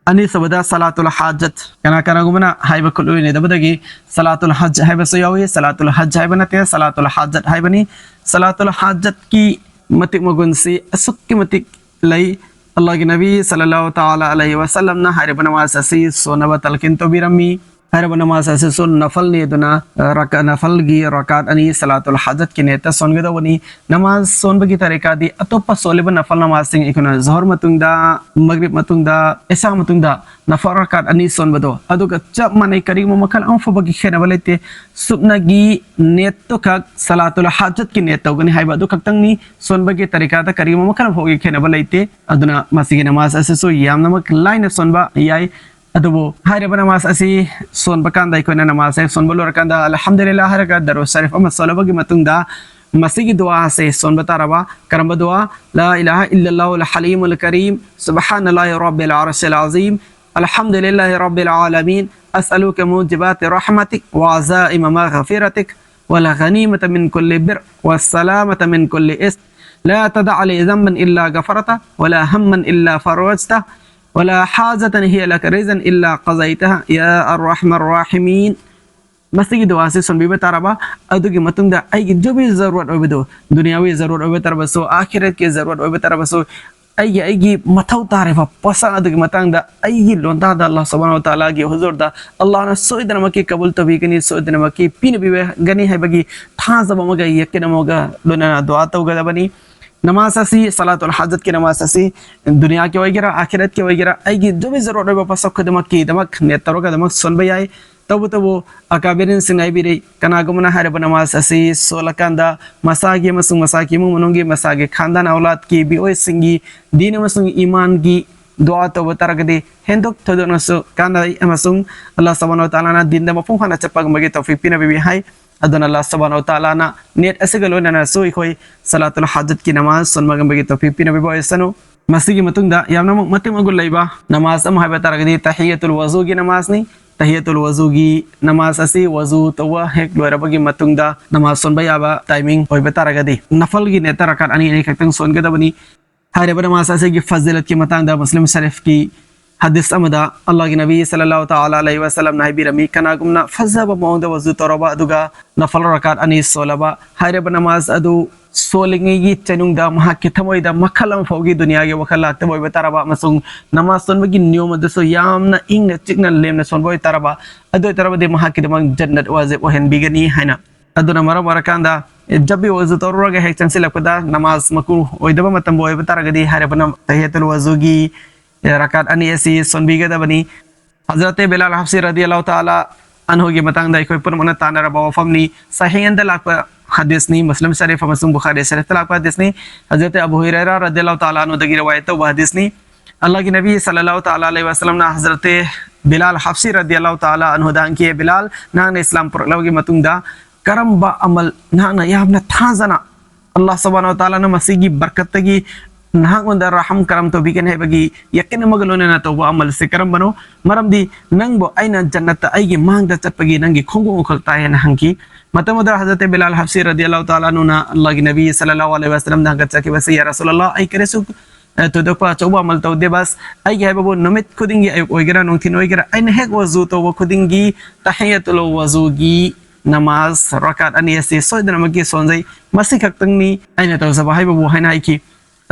ꯑꯅꯤꯁꯨꯕꯗ ꯁꯂꯥꯇꯨꯜ ꯍꯥꯖꯠ꯫ ꯀꯅꯥ ꯀꯅꯥꯒꯨꯝꯕꯅ ꯍꯥꯏꯕ ꯈꯨꯠꯂꯣꯏꯅꯗꯕꯗꯒꯤ ꯁꯂꯥꯇꯨꯜ ꯍꯖ ꯍꯥꯏꯕꯁꯨ ꯌꯥꯎꯏ꯫ ꯁꯂꯥꯇꯨꯜ ꯍꯖ ꯍꯥꯏꯕ ꯅꯠꯇꯦ, ꯁꯂꯥꯇꯨꯜ ꯍꯥꯖꯠ ꯍꯥꯏꯕꯅꯤ꯫ ꯁꯂꯥꯇꯨꯜ ꯍꯥꯖꯠꯀꯤ ꯃꯇꯤꯛ ꯃꯒꯨꯟꯁꯤ ꯑꯁꯨꯛꯀꯤ ꯃꯇꯤꯛ ꯂꯩ꯫ ꯑꯜꯂꯥꯍꯒꯤ ꯅꯕꯤ ꯁꯜꯂꯜꯂꯥꯍꯨ ꯇꯥꯂꯥ ꯑꯂꯩꯍꯤ ꯋꯁꯜꯂꯝꯅ ꯍꯥꯏꯔꯤꯕ ꯅꯃꯥꯖ ꯑꯁꯤ ꯁꯣꯟꯅꯕ ꯇꯜꯀꯤꯟ ꯇꯧꯕꯤꯔꯝꯃꯤ꯫ ꯍꯥꯏꯔꯤꯕ ꯅꯃꯥꯖ ꯑꯁꯤꯁꯨ ꯅꯐꯜꯅꯤ, ꯑꯗꯨꯅ, ꯑ, ꯔꯀ-, ꯅꯐꯜꯒꯤ ꯔꯀꯥꯠ ꯑꯅꯤ ꯁꯂꯥꯇꯨꯜ ꯍꯥꯖꯠꯀꯤ ꯅꯤꯌꯠꯇ ꯁꯣꯟꯒꯗꯧꯕꯅꯤ꯫ ꯅꯃꯥꯖ ꯁꯣꯟꯕꯒꯤ ꯇꯔꯤꯀꯥꯗꯤ ꯑꯇꯣꯞꯄ ꯁꯣꯜꯂꯤꯕ ꯅꯐꯜ ꯅꯃꯥꯖꯁꯤꯡ, ꯑꯩꯈꯣꯏꯅ ꯖꯣꯍꯔ ꯃꯇꯨꯡꯗ, ꯃꯒ꯭ꯔꯤꯕ ꯃꯇꯨꯡꯗ, ꯏꯁꯥ ꯃꯇꯨꯡꯗ ꯅꯐꯜ ꯔꯀꯥꯠ ꯑꯅꯤ ꯁꯣꯟꯕꯗꯣ, ꯑꯗꯨꯒ ꯆꯞ ꯃꯥꯟꯅꯩ, ꯀꯔꯤꯒꯨꯝꯕ ꯃꯈꯜ ꯑꯃ ꯐꯥꯎꯕꯒꯤ ꯈꯦꯠꯅꯕ ꯂꯩꯇꯦ꯫ ꯁꯨꯞꯅꯒꯤ ꯅꯤꯌꯠꯇꯨ ꯈꯛ ꯁꯂꯥꯇꯨꯜ ꯍꯥꯖꯠꯀꯤ ꯅꯤꯌꯠ ꯇꯧꯒꯅꯤ ꯍꯥꯏꯕ ꯑꯗꯨ ꯈꯛꯇꯪꯅꯤ꯫ ꯁꯣꯟꯕꯒꯤ ꯇꯔꯤꯀꯥꯗ ꯀꯔꯤꯒꯨꯝꯕ ꯃꯈꯜ ꯑꯃ ꯐꯥꯎꯕꯒꯤ ꯈꯦꯠꯅꯕ ꯂꯩꯇꯦ꯫ ꯑꯗꯨꯅ ꯃꯁꯤꯒꯤ ꯅꯃꯥꯖ ꯑꯁꯤꯁꯨ ꯌꯥꯝꯅꯃꯛ ꯂꯥꯏꯅ ꯁꯣꯟꯕ ꯌꯥꯏ꯫ ꯑꯗꯨꯕꯨ ꯍꯥꯏꯔꯤꯕ ꯅꯃꯥꯖ ꯑꯁꯤ ꯁꯣꯟꯕ ꯀꯥꯟꯗ, ꯑꯩꯈꯣꯏꯅ ꯅꯃꯥꯖ ꯑꯁꯤ ꯁꯣꯟꯕ ꯂꯣꯏꯔꯀꯥꯟꯗ, ꯑꯜꯍꯝꯗꯨꯂꯤꯜꯂꯥꯍ ꯍꯥꯏꯔꯒ ꯗꯔꯨꯗ ꯁꯔꯤꯐ ꯑꯃ ꯁꯣꯜꯂꯕꯒꯤ ꯃꯇꯨꯡꯗ, ꯃꯁꯤꯒꯤ ꯗꯨꯋꯥ ꯑꯁꯤ ꯁꯣꯟꯕ ꯇꯥꯔꯕ꯫ ꯀꯔꯝꯕ ꯗꯨꯋꯥ? لا إله إلا الله الحليم الكريم، سبحان الله رب العرش العظيم، الحمد لله رب العالمين، أسألك موجبات رحمتك وعزائم مغفرتك والغنيمة من كل بر والسلامة من كل إثم، لا تدع لي ذنبا إلا غفرته ولا هما إلا فرجته ولا حاجة هي لك رضا إلا قضيتها يا أرحم الراحمين꯫ ꯃꯁꯤꯒꯤ ꯗꯨꯋꯥꯁꯤ ꯁꯣꯟꯕꯤꯕ ꯇꯥꯔꯕ, ꯑꯗꯨꯒꯤ ꯃꯇꯨꯡꯗ ꯑꯩꯒꯤ ꯖꯨꯕꯤ ꯖꯔꯨꯔꯠ ꯑꯣꯏꯕꯗꯨ, ꯗꯨꯅꯤꯌꯥꯋꯤ ꯖꯔꯨꯔꯠ ꯑꯣꯏꯕ ꯇꯥꯔꯕꯁꯨ, ꯑꯥꯈꯤꯔꯠꯀꯤ ꯖꯔꯨꯔꯠ ꯑꯣꯏꯕ ꯇꯥꯔꯕꯁꯨ, ꯑꯩꯒꯤ, ꯑꯩꯒꯤ ꯃꯊꯧ ꯇꯥꯔꯤꯕ ꯄꯣꯠꯁꯛ ꯑꯗꯨꯒꯤ ꯃꯇꯥꯡꯗ ꯑꯩꯒꯤ ꯂꯣꯟꯗꯥꯗ ꯑꯜꯂꯥꯍ ꯁꯨꯕꯍꯥꯅꯍꯨ ꯋ ꯇꯥꯂꯥꯒꯤ ꯍꯨꯖꯨꯔꯗ ꯑꯜꯂꯥꯍꯅ ꯁꯣꯏꯗꯅꯃꯛꯀꯤ ꯀꯕꯨꯜ ꯇꯧꯕꯤꯒꯅꯤ, ꯁꯣꯏꯗꯅꯃꯛꯀꯤ ꯄꯤꯅꯕꯤꯒꯅꯤ ꯍꯥꯏꯕꯒꯤ ꯊꯥꯖꯕ ꯑꯃꯒ ꯌꯦꯛꯀꯤꯟ ꯑꯃꯒ ꯂꯣꯏꯅꯅ ꯗꯨꯋꯥ ꯇꯧꯒꯗꯕꯅꯤ꯫ ꯅꯃꯥꯖ ꯑꯁꯤ, ꯁꯂꯥꯇꯨꯜ ꯍꯥꯖꯠꯀꯤ ꯅꯃꯥꯖ ꯑꯁꯤ ꯗꯨꯅꯤꯌꯥꯒꯤ ꯑꯣꯏꯒꯦꯔꯥ, ꯑꯥꯈꯤꯔꯠꯀꯤ ꯑꯣꯏꯒꯦꯔꯥ, ꯑꯩꯒꯤ ꯖꯨꯕꯤ ꯖꯔꯨꯔꯠ ꯑꯣꯏꯕ ꯄꯣꯠꯁꯛ ꯈꯨꯗꯤꯡꯃꯛꯀꯤꯗꯃꯛ ꯅꯤꯌꯠ ꯇꯧꯔꯒ ꯑꯗꯨꯃꯛ ꯁꯣꯟꯕ ꯌꯥꯏ꯫ ꯇꯧꯕꯇꯕꯨ ꯑꯀꯥꯕꯤꯔꯤꯟꯁꯤꯡꯅ ꯍꯥꯏꯕꯤꯔꯤ, ꯀꯅꯥꯒꯨꯝꯕꯅ ꯍꯥꯏꯔꯕ ꯅꯃꯥꯖ ꯑꯁꯤ ꯁꯣꯜꯂꯀꯥꯟꯗ ꯃꯁꯥꯒꯤ ꯑꯃꯁꯨꯡ ꯃꯁꯥꯒꯤ ꯏꯃꯨꯡ ꯃꯅꯨꯡꯒꯤ, ꯃꯁꯥꯒꯤ ꯈꯥꯟꯗꯥꯟ ꯑꯧꯂꯥꯗꯀꯤ ꯃꯤꯑꯣꯏꯁꯤꯡꯒꯤ ꯗꯤꯟ ꯑꯃꯁꯨꯡ ꯏꯃꯥꯟꯒꯤ ꯗꯨꯋꯥ ꯇꯧꯕ ꯇꯥꯔꯒꯗꯤ ꯍꯦꯟꯗꯣꯛ ꯊꯣꯏꯗꯣꯛꯅꯁꯨ ꯀꯥꯟꯅꯩ ꯑꯃꯁꯨꯡ ꯑꯜꯂꯥꯍ ꯁꯨꯕꯍꯥꯅꯍꯨ ꯋ ꯇꯥꯂꯥꯅ ꯗꯤꯟꯗ ꯃꯄꯨꯡ ꯐꯥꯅ ꯆꯠꯄ ꯉꯝꯕꯒꯤ ꯇꯧꯐꯤꯛ ꯄꯤꯅꯕꯤꯕ ꯍꯥꯏ꯫ ꯑꯗꯨꯅ ꯑꯜꯂꯥꯍ ꯁꯨꯕꯍꯥꯅꯍꯨ ꯋ ꯇꯥꯂꯥꯅ ꯅꯤꯌꯠ ꯑꯁꯤꯒ ꯂꯣꯏꯅꯅꯁꯨ ꯑꯩꯈꯣꯏ ꯁꯂꯥꯇꯨꯜ ꯍꯥꯖꯠꯀꯤ ꯅꯃꯥꯖ ꯁꯣꯟꯕ ꯉꯝꯕꯒꯤ ꯇꯧꯐꯤꯛ ꯄꯤꯅꯕꯤꯕ ꯑꯣꯏꯁꯅꯨ꯫ ꯃꯁꯤꯒꯤ ꯃꯇꯨꯡꯗ ꯌꯥꯝꯅꯃꯛ ꯃꯇꯤꯛ ꯃꯒꯨꯟ ꯂꯩꯕ ꯅꯃꯥꯖ ꯑꯃ ꯍꯥꯏꯕ ꯇꯥꯔꯒꯗꯤ ꯇꯍꯤꯌꯠꯇꯨꯜ ꯋꯖꯨꯒꯤ ꯅꯃꯥꯖꯅꯤ꯫ ꯇꯍꯤꯌꯠꯇꯨꯜ ꯋꯖꯨꯒꯤ ꯅꯃꯥꯖ ꯑꯁꯤ ꯋꯖꯨ ꯇꯧꯕ ꯍꯦꯛ ꯂꯣꯏꯔꯕꯒꯤ ꯃꯇꯨꯡꯗ ꯅꯃꯥꯖ ꯁꯣꯟꯕ ꯌꯥꯕ ꯇꯥꯏꯃꯤꯡ ꯑꯣꯏꯕ ꯇꯥꯔꯒꯗꯤ ꯅꯐꯜꯒꯤ ꯅꯤꯌꯠꯇ ꯔꯀꯥꯠ ꯑꯅꯤ ꯑꯅꯤ ꯈꯛꯇꯪ ꯁꯣꯟꯒꯗꯕꯅꯤ꯫ ꯍꯥꯏꯔꯤꯕ ꯅꯃꯥꯖ ꯑꯁꯤꯒꯤ ꯐꯖꯤꯂꯠꯀꯤ ꯃꯇꯥꯡꯗ ꯃꯨꯁꯂꯤꯝ ꯁꯔꯤꯐꯀꯤ ꯍꯗꯤꯁ ꯑꯃꯗ ꯑꯜꯂꯥꯍꯒꯤ ꯅꯕꯤ ꯁꯜꯂꯜꯂꯥꯍꯨ ꯇꯥꯂꯥ ꯑꯂꯩꯍꯤ ꯋꯁꯜꯂꯝꯅ ꯍꯥꯏꯕꯤꯔꯝꯃꯤ, ꯀꯅꯥꯒꯨꯝꯅ ꯐꯖꯕ ꯃꯑꯣꯡꯗ ꯋꯖꯨ ꯇꯧꯔꯕ ꯑꯗꯨꯒ ꯅꯐꯜ ꯔꯀꯥꯠ ꯑꯅꯤ ꯁꯣꯜꯂꯕ, ꯍꯥꯏꯔꯤꯕ ꯅꯃꯥꯖ ꯑꯗꯨ ꯁꯣꯜꯂꯤꯉꯩꯒꯤ ꯆꯩꯅꯨꯡꯗ ꯃꯍꯥꯛꯀꯤ ꯊꯃꯣꯏꯗ ꯃꯈꯜ ꯑꯃ ꯐꯥꯎꯒꯤ ꯗꯨꯅꯤꯌꯥꯒꯤ ꯋꯥꯈꯜ ꯂꯥꯛꯇꯕ ꯑꯣꯏꯕ ꯇꯥꯔꯕ ꯑꯃꯁꯨꯡ ꯅꯃꯥꯖ ꯁꯣꯟꯕꯒꯤ ꯅꯤꯌꯣꯝ ꯑꯗꯨꯁꯨ ꯌꯥꯝꯅ ꯏꯪꯅ ꯆꯤꯛꯅ ꯂꯦꯝꯅ ꯁꯣꯟꯕ ꯑꯣꯏ ꯇꯥꯔꯕ, ꯑꯗꯨ ꯑꯣꯏ ꯇꯥꯔꯕꯗꯤ ꯃꯍꯥꯛꯀꯤꯗꯃꯛ ꯖꯟꯅꯠ ꯋꯥꯖꯤꯕ ꯑꯣꯏꯍꯟꯕꯤꯒꯅꯤ ꯍꯥꯏꯅ꯫ ꯑꯗꯨꯅ ꯃꯔꯝ ꯑꯣꯏꯔꯀꯥꯟꯗ ꯖꯕ ꯚꯤ ꯋꯖꯨ ꯇꯧꯔꯨꯔꯒ ꯍꯦꯛ ꯆꯪꯁꯤꯜꯂꯛꯄꯗ ꯅꯃꯥꯖ ꯃꯀꯨ ꯑꯣꯏꯗꯕ ꯃꯇꯝꯕꯨ ꯑꯣꯏꯕ ꯇꯥꯔꯒꯗꯤ ꯍꯥꯏꯔꯤꯕ ꯅꯝ-, ꯇꯍꯤꯌꯠꯇꯨꯜ ꯋꯖꯨꯒꯤ ꯔꯀꯥꯠ ꯑꯅꯤ ꯑꯁꯤ ꯁꯣꯟꯕꯤꯒꯗꯕꯅꯤ꯫ ꯍꯖꯔꯠ ꯕꯤꯂꯥꯜ ꯍꯕꯁꯤ ꯔꯗꯤꯌꯜꯂꯥꯍꯨ ꯇꯥꯂꯥ ꯑꯟꯍꯨꯒꯤ ꯃꯇꯥꯡꯗ ꯑꯩꯈꯣꯏ ꯄꯨꯝꯅꯃꯛꯅ ꯇꯥꯟꯅꯔꯕ ꯋꯥꯐꯝꯅꯤ꯫ ꯁꯍꯤꯍꯟꯗ ꯂꯥꯛꯄ ꯍꯗꯤꯁꯅꯤ, ꯃꯨꯁꯂꯤꯝ ꯁꯔꯤꯐ ꯑꯃꯁꯨꯡ ꯕꯨꯈꯥꯔꯤ ꯁꯔꯤꯐꯇ ꯂꯥꯛꯄ ꯍꯗꯤꯁꯅꯤ꯫ ꯍꯖꯔꯠ ꯑꯕꯨ ꯍꯨꯔꯩꯔꯥ ꯔꯗꯤꯌꯜꯂꯥꯍꯨ ꯇꯥꯂꯥ ꯑꯟꯍꯨꯗꯒꯤ ꯔꯋꯥꯌꯠ ꯇꯧꯕ ꯍꯗꯤꯁꯅꯤ꯫ ꯑꯜꯂꯥꯍꯒꯤ ꯅꯕꯤ ꯁꯜꯂꯜꯂꯥꯍꯨ ꯇꯥꯂꯥ ꯑꯂꯩꯍꯤ ꯋꯁꯜꯂꯝꯅ ꯍꯖꯔꯠ ꯕꯤꯂꯥꯜ ꯍꯕꯁꯤ ꯔꯗꯤꯌꯜꯂꯥꯍꯨ ꯇꯥꯂꯥ ꯑꯟꯍꯨꯗ ꯍꯪꯈꯤ, "ꯑꯦ ꯕꯤꯂꯥꯜ, ꯅꯍꯥꯛꯅ ꯏꯁꯂꯥꯝ ꯄꯨꯔꯛꯂꯕꯒꯤ ꯃꯇꯨꯡꯗ ꯀꯔꯝꯕ ꯑꯃꯜ ꯅꯍꯥꯛꯅ ꯌꯥꯝꯅ ꯊꯥꯖꯅ ꯑꯜꯂꯥꯍ ꯁꯨꯕꯍꯥꯅꯍꯨ ꯋ ꯇꯥꯂꯥꯅ ꯃꯁꯤꯒꯤ ꯕꯔꯀꯠꯇꯒꯤ ꯅꯍꯥꯛꯉꯣꯟꯗ ꯔꯍꯝ ꯀꯔꯝ ꯇꯧꯕꯤꯒꯅꯤ ꯍꯥꯏꯕꯒꯤ ꯌꯀꯤꯟ ꯑꯃꯒ ꯂꯣꯏꯅꯅ ꯇꯧꯕ ꯑꯃꯜꯁꯤ ꯀꯔꯝꯕꯅꯣ? ꯃꯔꯝꯗꯤ ꯅꯪꯕꯨ ꯑꯩꯅ ꯖꯟꯅꯠꯇ ꯑꯩꯒꯤ ꯃꯥꯡꯗ ꯆꯠꯄꯒꯤ ꯅꯪꯒꯤ ꯈꯣꯡꯎꯞ ꯑꯃꯈꯛ ꯇꯥꯏ" ꯍꯥꯏꯅ ꯍꯪꯈꯤ꯫ ꯃꯇꯝ ꯑꯗꯨꯗ ꯍꯖꯔꯠ ꯕꯤꯂꯥꯜ ꯍꯕꯁꯤ ꯔꯗꯤꯌꯜꯂꯥꯍꯨ ꯇꯥꯂꯥ ꯑꯟꯍꯨꯅ ꯑꯜꯂꯥꯍꯒꯤ ꯅꯕꯤ ꯁꯜꯂꯜꯂꯥꯍꯨ ꯑꯂꯩꯍꯤ ꯋꯁꯜꯂꯝꯗ ꯍꯪꯒꯠꯆꯈꯤꯕꯁꯤ, "ꯌꯥ ꯔꯁꯨꯂꯜꯂꯥꯍ, ꯑꯩ ꯀꯔꯤꯁꯨ ꯑ, ꯊꯣꯏꯗꯣꯛꯄ ꯑꯆꯧꯕ ꯑꯃꯜ ꯇꯧꯗꯦ, ꯕꯁ ꯑꯩꯒꯤ ꯍꯥꯏꯕꯕꯨ ꯅꯨꯃꯤꯠ ꯈꯨꯗꯤꯡꯒꯤ, ꯑꯌꯨꯛ ꯑꯣꯏꯒꯦꯔꯥ ꯅꯨꯡꯊꯤꯜ ꯑꯣꯏꯒꯦꯔꯥ, ꯑꯩꯅ ꯍꯦꯛ ꯋꯖꯨ ꯇꯧꯕ ꯈꯨꯗꯤꯡꯒꯤ ꯇꯍꯤꯌꯠꯇꯨꯜ ꯋꯖꯨꯒꯤ ꯅꯃꯥꯖ ꯔꯀꯥꯠ ꯑꯅꯤ ꯑꯁꯤ ꯁꯣꯏꯗꯅꯃꯛꯀꯤ ꯁꯣꯟꯖꯩ, ꯃꯁꯤ ꯈꯛꯇꯪꯅꯤ ꯑꯩꯅ ꯇꯧꯖꯕ ꯍꯥꯏꯕꯕꯨ" ꯍꯥꯏꯅ ꯍꯥꯏꯈꯤ꯫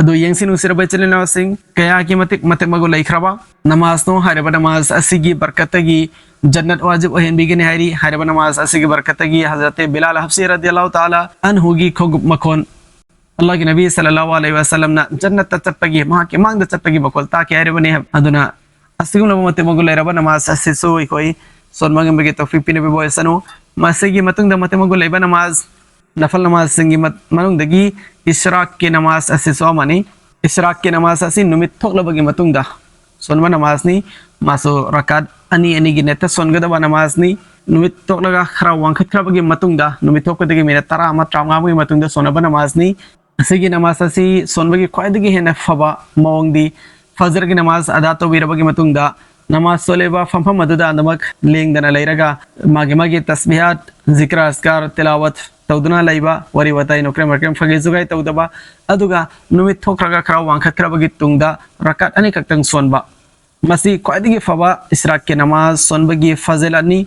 ꯑꯗꯨ ꯌꯦꯡꯁꯤ, ꯅꯨꯡꯁꯤꯔꯕ ꯏꯆꯤꯜ ꯏꯅꯥꯎꯁꯤꯡ, ꯀꯌꯥꯒꯤ ꯃꯇꯤꯛ ꯃꯇꯤꯛ ꯃꯒꯨꯟ ꯂꯩꯈ꯭ꯔꯕ ꯅꯃꯥꯖꯅꯣ꯫ ꯍꯥꯏꯔꯤꯕ ꯅꯃꯥꯖ ꯑꯁꯤꯒꯤ ꯕꯔꯀꯠꯇꯒꯤ ꯖꯟꯅꯠ ꯋꯥꯖꯤꯕ ꯑꯣꯏꯍꯟꯕꯤꯒꯅꯤ ꯍꯥꯏꯔꯤ꯫ ꯍꯥꯏꯔꯤꯕ ꯅꯃꯥꯖ ꯑꯁꯤꯒꯤ ꯕꯔꯀꯠꯇꯒꯤ ꯍꯖꯔꯠ ꯕꯤꯂꯥꯜ ꯍꯕꯁꯤ ꯔꯗꯤꯌꯜꯂꯥꯍꯨ ꯇꯥꯂꯥ ꯑꯟꯍꯨꯒꯤ ꯈꯣꯡꯎꯞ ꯃꯈꯣꯟ, ꯑꯜꯂꯥꯍꯒꯤ ꯅꯕꯤ ꯁꯜꯂꯜꯂꯥꯍꯨ ꯑꯂꯩꯍꯤ ꯋꯁꯜꯂꯝꯅ ꯖꯟꯅꯠꯇ ꯆꯠꯄꯒꯤ, ꯃꯍꯥꯛꯀꯤ ꯃꯥꯡꯗ ꯆꯠꯄꯒꯤ ꯃꯈꯣꯜ ꯇꯥꯈꯤ ꯍꯥꯏꯔꯤꯕꯅꯤ꯫ ꯑꯗꯨꯅ ꯑꯁꯤꯒꯨꯝꯂꯕ ꯃꯇꯤꯛ ꯃꯒꯨꯟ ꯂꯩꯔꯕ ꯅꯃꯥꯖ ꯑꯁꯤꯁꯨ ꯑꯩꯈꯣꯏ ꯁꯣꯟꯕ ꯉꯝꯕꯒꯤ ꯇꯧꯐꯤꯛ ꯄꯤꯅꯕꯤꯕ ꯑꯣꯏꯁꯅꯨ꯫ ꯃꯁꯤꯒꯤ ꯃꯇꯨꯡꯗ ꯃꯇꯤꯛ ꯃꯒꯨꯟ ꯂꯩꯕ ꯅꯃꯥꯖ, ꯅꯐꯜ ꯅꯃꯥꯖꯁꯤꯡꯒꯤ ꯃꯠ-, ꯃꯅꯨꯡꯗꯒꯤ ꯏꯁ꯭ꯔꯥꯛꯀꯤ ꯅꯃꯥꯖ ꯑꯁꯤꯁꯨ ꯑꯃꯅꯤ꯫ ꯏꯁ꯭ꯔꯥꯛꯀꯤ ꯅꯃꯥꯖ ꯑꯁꯤ ꯅꯨꯃꯤꯠ ꯊꯣꯛꯂꯕꯒꯤ ꯃꯇꯨꯡꯗ ꯁꯣꯟꯕ ꯅꯃꯥꯖꯅꯤ꯫ ꯃꯥꯁꯨ ꯔꯀꯥꯠ ꯑꯅꯤ ꯑꯅꯤꯒꯤ ꯅꯦꯠꯇ ꯁꯣꯟꯒꯗꯕ ꯅꯃꯥꯖꯅꯤ꯫ ꯅꯨꯃꯤꯠ ꯊꯣꯛꯂꯒ ꯈꯔ ꯋꯥꯡꯈꯠꯈ꯭ꯔꯕꯒꯤ ꯃꯇꯨꯡꯗ, ꯅꯨꯃꯤꯠ ꯊꯣꯛꯄꯗꯒꯤ ꯃꯤꯅꯠ ꯇꯔꯥ ꯑꯃ ꯇꯔꯥꯃꯉꯥꯒꯤ ꯃꯇꯨꯡꯗ ꯁꯣꯟꯅꯕ ꯅꯃꯥꯖꯅꯤ꯫ ꯑꯁꯤꯒꯤ ꯅꯃꯥꯖ ꯑꯁꯤ ꯁꯣꯟꯕꯒꯤ ꯈ꯭ꯋꯥꯏꯗꯒꯤ ꯍꯦꯟꯅ ꯐꯕ ꯃꯑꯣꯡꯗꯤ ꯐꯖꯔꯒꯤ ꯅꯃꯥꯖ ꯑꯗꯥ ꯇꯧꯕꯤꯔꯕꯒꯤ ꯃꯇꯨꯡꯗ ꯅꯃꯥꯖ ꯁꯣꯜꯂꯤꯕ ꯐꯝꯐꯝ ꯑꯗꯨꯗ ꯑꯗꯨꯃꯛ ꯂꯦꯡꯗꯅ ꯂꯩꯔꯒ ꯃꯥꯒꯤ ꯃꯥꯒꯤ ꯇꯁꯕꯤꯍꯥꯠ, ꯖꯤꯀ꯭ꯔ ꯑꯁꯀꯥꯔ, ꯇꯤꯂꯥꯋꯠ ꯇꯧꯗꯨꯅ ꯂꯩꯕ, ꯋꯥꯔꯤ ꯋꯥꯇꯥꯏ ꯅꯣꯀ꯭ꯔꯦꯝ ꯃꯀ꯭ꯔꯦꯝ ꯐꯥꯒꯤ ꯖꯨꯒꯥꯏ ꯇꯧꯗꯕ, ꯑꯗꯨꯒ ꯅꯨꯃꯤꯠ ꯊꯣꯛꯈ꯭ꯔꯒ ꯈꯔ ꯋꯥꯡꯈꯠꯈ꯭ꯔꯕꯒꯤ ꯇꯨꯡꯗ ꯔꯀꯥꯠ ꯑꯅꯤꯈꯛꯇꯪ ꯁꯣꯟꯕ꯫ ꯃꯁꯤ ꯈ꯭ꯋꯥꯏꯗꯒꯤ ꯐꯕ ꯏꯁ꯭ꯔꯥꯛꯀꯤ ꯅꯃꯥꯖ ꯁꯣꯟꯕꯒꯤ ꯐꯖꯤꯂꯠꯅꯤ꯫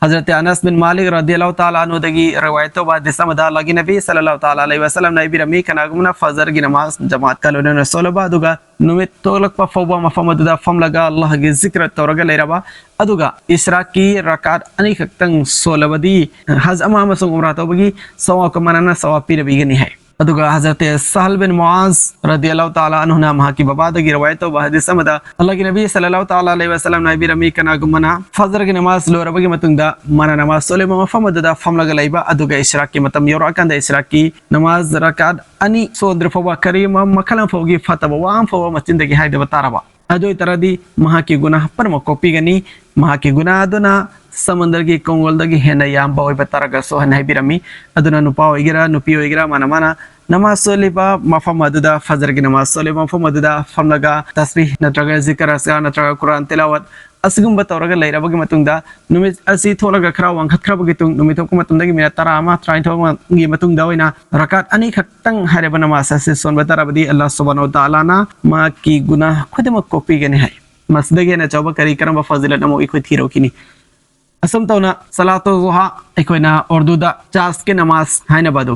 ꯍꯖꯔꯠ ꯑꯅꯁ ꯕꯤꯟ ꯃꯥꯂꯤꯛ ꯔꯗꯤꯌꯜꯂꯥꯍꯨ ꯇꯥꯂꯥ ꯑꯟꯍꯨꯗꯒꯤ ꯔꯤꯋꯥꯌꯠ ꯇꯧꯕ ꯍꯗꯤꯁ ꯑꯃꯗ ꯑꯜꯂꯥꯍꯒꯤ ꯅꯕꯤ ꯁꯜꯂꯜꯂꯥꯍꯨ ꯇꯥꯂꯥ ꯑꯂꯩꯍꯤ ꯋꯁꯜꯂꯝꯅ ꯍꯥꯏꯕꯤꯔꯝꯃꯤ, ꯀꯅꯥꯒꯨꯝꯕꯅ ꯐꯖꯔꯒꯤ ꯅꯃꯥꯖ ꯖꯃꯥꯠꯀ ꯂꯣꯏꯅꯅ ꯁꯣꯜꯂꯕ ꯑꯗꯨꯒ ꯅꯨꯃꯤꯠ ꯊꯣꯛꯂꯛꯄ ꯐꯥꯎꯕ ꯃꯐꯝ ꯑꯗꯨꯗ ꯐꯝꯂꯒ ꯑꯜꯂꯥꯍꯒꯤ ꯖꯤꯀ꯭ꯔ ꯇꯧꯔꯒ ꯂꯩꯔꯕ, ꯑꯗꯨꯒ ꯏꯁ꯭ꯔꯥꯛꯀꯤ ꯔꯀꯥꯠ ꯑꯅꯤꯈꯛꯇꯪ ꯁꯣꯜꯂꯕꯗꯤ ꯍꯖ ꯑꯃ ꯑꯃꯁꯨꯡ ꯎꯝꯔꯥ ꯇꯧꯕꯒꯤ ꯁꯋꯥꯕꯀ ꯃꯥꯟꯅꯅ ꯁꯋꯥꯕ ꯄꯤꯔꯕꯤꯒꯅꯤ ꯍꯥꯏ꯫ ꯑꯗꯨꯒ ꯍꯖꯔꯠ ꯁꯍꯜ ꯕꯤꯟ ꯃꯨꯑꯥꯖ ꯔꯗꯤꯌꯜꯂꯥꯍꯨ ꯇꯥꯂꯥ ꯑꯟꯍꯨꯅ ꯃꯍꯥꯛꯀꯤ ꯕꯕꯥꯗꯒꯤ ꯔꯤꯋꯥꯌꯠ ꯇꯧꯕ ꯍꯗꯤꯁ ꯑꯃꯗ ꯑꯜꯂꯥꯍꯒꯤ ꯅꯕꯤ ꯁꯜꯂꯜꯂꯥꯍꯨ ꯇꯥꯂꯥ ꯑꯂꯩꯍꯤ ꯋꯁꯜꯂꯝꯅ ꯍꯥꯏꯕꯤꯔꯝꯃꯤ, ꯀꯅꯥꯒꯨꯝꯕꯅ ꯐꯖꯔꯒꯤ ꯅꯃꯥꯖ ꯂꯣꯏꯔꯕꯒꯤ ꯃꯇꯨꯡꯗ ꯃꯥꯅ ꯅꯃꯥꯖ ꯁꯣꯜꯂꯤꯕ ꯃꯐꯝ ꯑꯗꯨꯗ ꯐꯝꯂꯒ ꯂꯩꯕ, ꯑꯗꯨꯒ ꯏꯁ꯭ꯔꯥꯛꯀꯤ ꯃꯇꯝ ꯌꯧꯔꯛꯑꯀꯥꯟꯗ ꯏꯁ꯭ꯔꯥꯛꯀꯤ ꯅꯃꯥꯖ ꯔꯀꯥꯠ ꯑꯅꯤ ꯁꯣꯟꯗ꯭ꯔꯤ ꯐꯥꯎꯕ ꯀꯔꯤ ꯑꯃ ꯃꯈꯜ ꯑꯃ ꯐꯥꯎꯒꯤ ꯐꯠꯇꯕ ꯋꯥ ꯑꯃ ꯐꯥꯎꯕ ꯃꯆꯤꯟꯗꯒꯤ ꯍꯥꯏꯗꯕ ꯇꯥꯔꯕ, ꯑꯗꯨ ꯑꯣꯏꯇꯥꯔꯗꯤ ꯃꯍꯥꯛꯀꯤ ꯒꯨꯅꯥꯍ ꯄꯨꯝꯅꯃꯛ ꯀꯣꯛꯄꯤꯒꯅꯤ꯫ ꯃꯍꯥꯛꯀꯤ ꯒꯨꯅꯥꯍ ꯑꯗꯨꯅ ꯁꯃꯨꯗ꯭ꯔꯒꯤ ꯀꯣꯡꯒꯣꯜꯗꯒꯤ ꯍꯦꯟꯅ ꯌꯥꯝꯕ ꯑꯣꯏꯕ ꯇꯥꯔꯒꯁꯨ ꯍꯥꯏꯅ ꯍꯥꯏꯕꯤꯔꯝꯃꯤ꯫ ꯑꯗꯨꯅ ꯅꯨꯄꯥ ꯑꯣꯏꯒꯦꯔꯥ, ꯅꯨꯄꯤ ꯑꯣꯏꯒꯦꯔꯥ, ꯃꯥꯅ ꯃꯥꯅ ꯅꯃꯥꯖ ꯁꯣꯜꯂꯤꯕ ꯃꯐꯝ ꯑꯗꯨꯗ, ꯐꯖꯔꯒꯤ ꯅꯃꯥꯖ ꯁꯣꯜꯂꯤꯕ ꯃꯐꯝ ꯑꯗꯨꯗ ꯐꯝꯂꯒ ꯇꯁꯕꯤꯍ ꯅꯠꯇ꯭ꯔꯒ ꯖꯤꯀꯔ ꯑꯁꯀꯥꯔ ꯅꯠꯇ꯭ꯔꯒ ꯀꯨꯔꯥꯟ ꯇꯤꯂꯥꯋꯠ ꯑꯁꯤꯒꯨꯝꯕ ꯇꯧꯔꯒ ꯂꯩꯔꯕꯒꯤ ꯃꯇꯨꯡꯗ, ꯅꯨꯃꯤꯠ ꯑꯁꯤ ꯊꯣꯛꯂꯒ ꯈꯔ ꯋꯥꯡꯈꯠꯈ꯭ꯔꯕꯒꯤ ꯇꯨꯡ, ꯅꯨꯃꯤꯠ ꯊꯣꯛꯄ ꯃꯇꯝꯗꯒꯤ ꯃꯤꯅꯠ ꯇꯔꯥ ꯑꯃ, ꯇꯔꯥꯅꯤꯊꯣꯏꯒꯤ ꯃꯇꯨꯡꯗ ꯑꯣꯏꯅ ꯔꯀꯥꯠ ꯑꯅꯤꯈꯛꯇꯪ ꯍꯥꯏꯔꯤꯕ ꯅꯃꯥꯖ ꯑꯁꯤ ꯁꯣꯟꯕ ꯇꯥꯔꯕꯗꯤ ꯑꯜꯂꯥꯍ ꯁꯨꯕꯍꯥꯅꯍꯨ ꯋ ꯇꯥꯂꯥꯅ ꯃꯍꯥꯛꯀꯤ ꯒꯨꯅꯥꯍ ꯈꯨꯗꯤꯡꯃꯛ ꯀꯣꯛꯄꯤꯒꯅꯤ ꯍꯥꯏ꯫ ꯃꯁꯤꯗꯒꯤ ꯍꯦꯟꯅ ꯆꯥꯎꯕ ꯀꯔꯤ ꯀꯔꯝꯕ ꯐꯖꯤꯂꯠ ꯑꯃꯨꯛ ꯑꯩꯈꯣꯏ ꯊꯤꯔꯛꯈꯤꯅꯤ? ꯑꯁꯨꯝ ꯇꯧꯅ ꯁꯂꯥꯇꯨ ꯖꯨꯍꯥ, ꯑꯩꯈꯣꯏꯅ ꯎꯔꯗꯨꯗ ꯆꯥꯁꯀꯤ ꯅꯃꯥꯖ ꯍꯥꯏꯅꯕ ꯑꯗꯨ,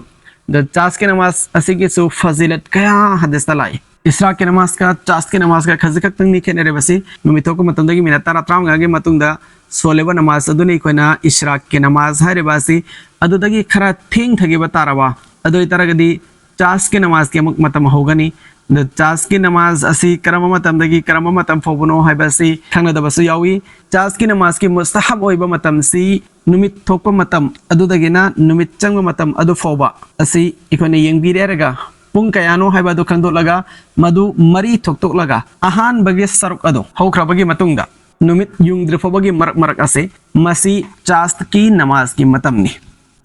ꯑꯗ ꯆꯥꯁꯀꯤ ꯅꯃꯥꯖ ꯑꯁꯤꯒꯤꯁꯨ ꯐꯖꯤꯂꯠ ꯀꯌꯥ ꯍꯗꯤꯁꯇ ꯂꯥꯛꯏ꯫ ꯏꯁ꯭ꯔꯥꯛꯀꯤ ꯅꯃꯥꯖꯀ ꯆꯥꯁꯀꯤ ꯅꯃꯥꯖꯀ ꯈꯖꯤꯛ ꯈꯛꯇꯪꯅꯤ ꯈꯦꯠꯅꯔꯤꯕꯁꯤ꯫ ꯅꯨꯃꯤꯠ ꯊꯣꯛꯄ ꯃꯇꯝꯗꯒꯤ ꯃꯤꯅꯠ ꯇꯔꯥ ꯇꯔꯥꯃꯉꯥꯒꯤ ꯃꯇꯨꯡꯗ ꯁꯣꯜꯂꯤꯕ ꯅꯃꯥꯖ ꯑꯗꯨꯅꯤ ꯑꯩꯈꯣꯏꯅ ꯏꯁ꯭ꯔꯥꯛꯀꯤ ꯅꯃꯥꯖ ꯍꯥꯏꯔꯤꯕ ꯑꯁꯤ꯫ ꯑꯗꯨꯗꯒꯤ ꯈꯔ ꯊꯦꯡꯊꯈꯤꯕ ꯇꯥꯔꯕ, ꯑꯗꯨ ꯑꯣꯏꯇꯥꯔꯒꯗꯤ ꯆꯥꯁꯀꯤ ꯅꯃꯥꯖꯀꯤ ꯑꯃꯨꯛ ꯃꯇꯝ ꯍꯧꯒꯅꯤ꯫ ꯑꯗ ꯆꯥꯁꯀꯤ ꯅꯃꯥꯖ ꯑꯁꯤ ꯀꯔꯝꯕ ꯃꯇꯝꯗꯒꯤ ꯀꯔꯝꯕ ꯃꯇꯝ ꯐꯥꯎꯕꯅꯣ ꯍꯥꯏꯕ ꯑꯁꯤ ꯈꯪꯅꯗꯕꯁꯨ ꯌꯥꯎꯏ꯫ ꯆꯥꯁꯀꯤ ꯅꯃꯥꯖꯀꯤ ꯃꯨꯁꯇꯍꯕ ꯑꯣꯏꯕ ꯃꯇꯝꯁꯤ ꯅꯨꯃꯤꯠ ꯊꯣꯛꯄ ꯃꯇꯝ ꯑꯗꯨꯗꯒꯤꯅ ꯅꯨꯃꯤꯠ ꯆꯪꯕ ꯃꯇꯝ ꯑꯗꯨ ꯐꯥꯎꯕ ꯑꯁꯤ ꯑꯩꯈꯣꯏꯅ ꯌꯦꯡꯕꯤꯔꯦꯔꯒ ꯄꯨꯡ ꯀꯌꯥꯅꯣ ꯍꯥꯏꯕ ꯑꯗꯨ ꯈꯪꯗꯣꯛꯂꯒ ꯃꯗꯨ ꯃꯔꯤ ꯊꯣꯛꯇꯣꯛꯂꯒ ꯑꯍꯥꯟꯕꯒꯤ ꯁꯔꯨꯛ ꯑꯗꯨ ꯍꯧꯈ꯭ꯔꯕꯒꯤ ꯃꯇꯨꯡꯗ ꯅꯨꯃꯤꯠ ꯌꯨꯡꯗ꯭ꯔꯤ ꯐꯥꯎꯕꯒꯤ ꯃꯔꯛ ꯃꯔꯛ ꯑꯁꯤ ꯃꯁꯤ ꯆꯥꯁꯀꯤ ꯅꯃꯥꯖꯀꯤ ꯃꯇꯝꯅꯤ꯫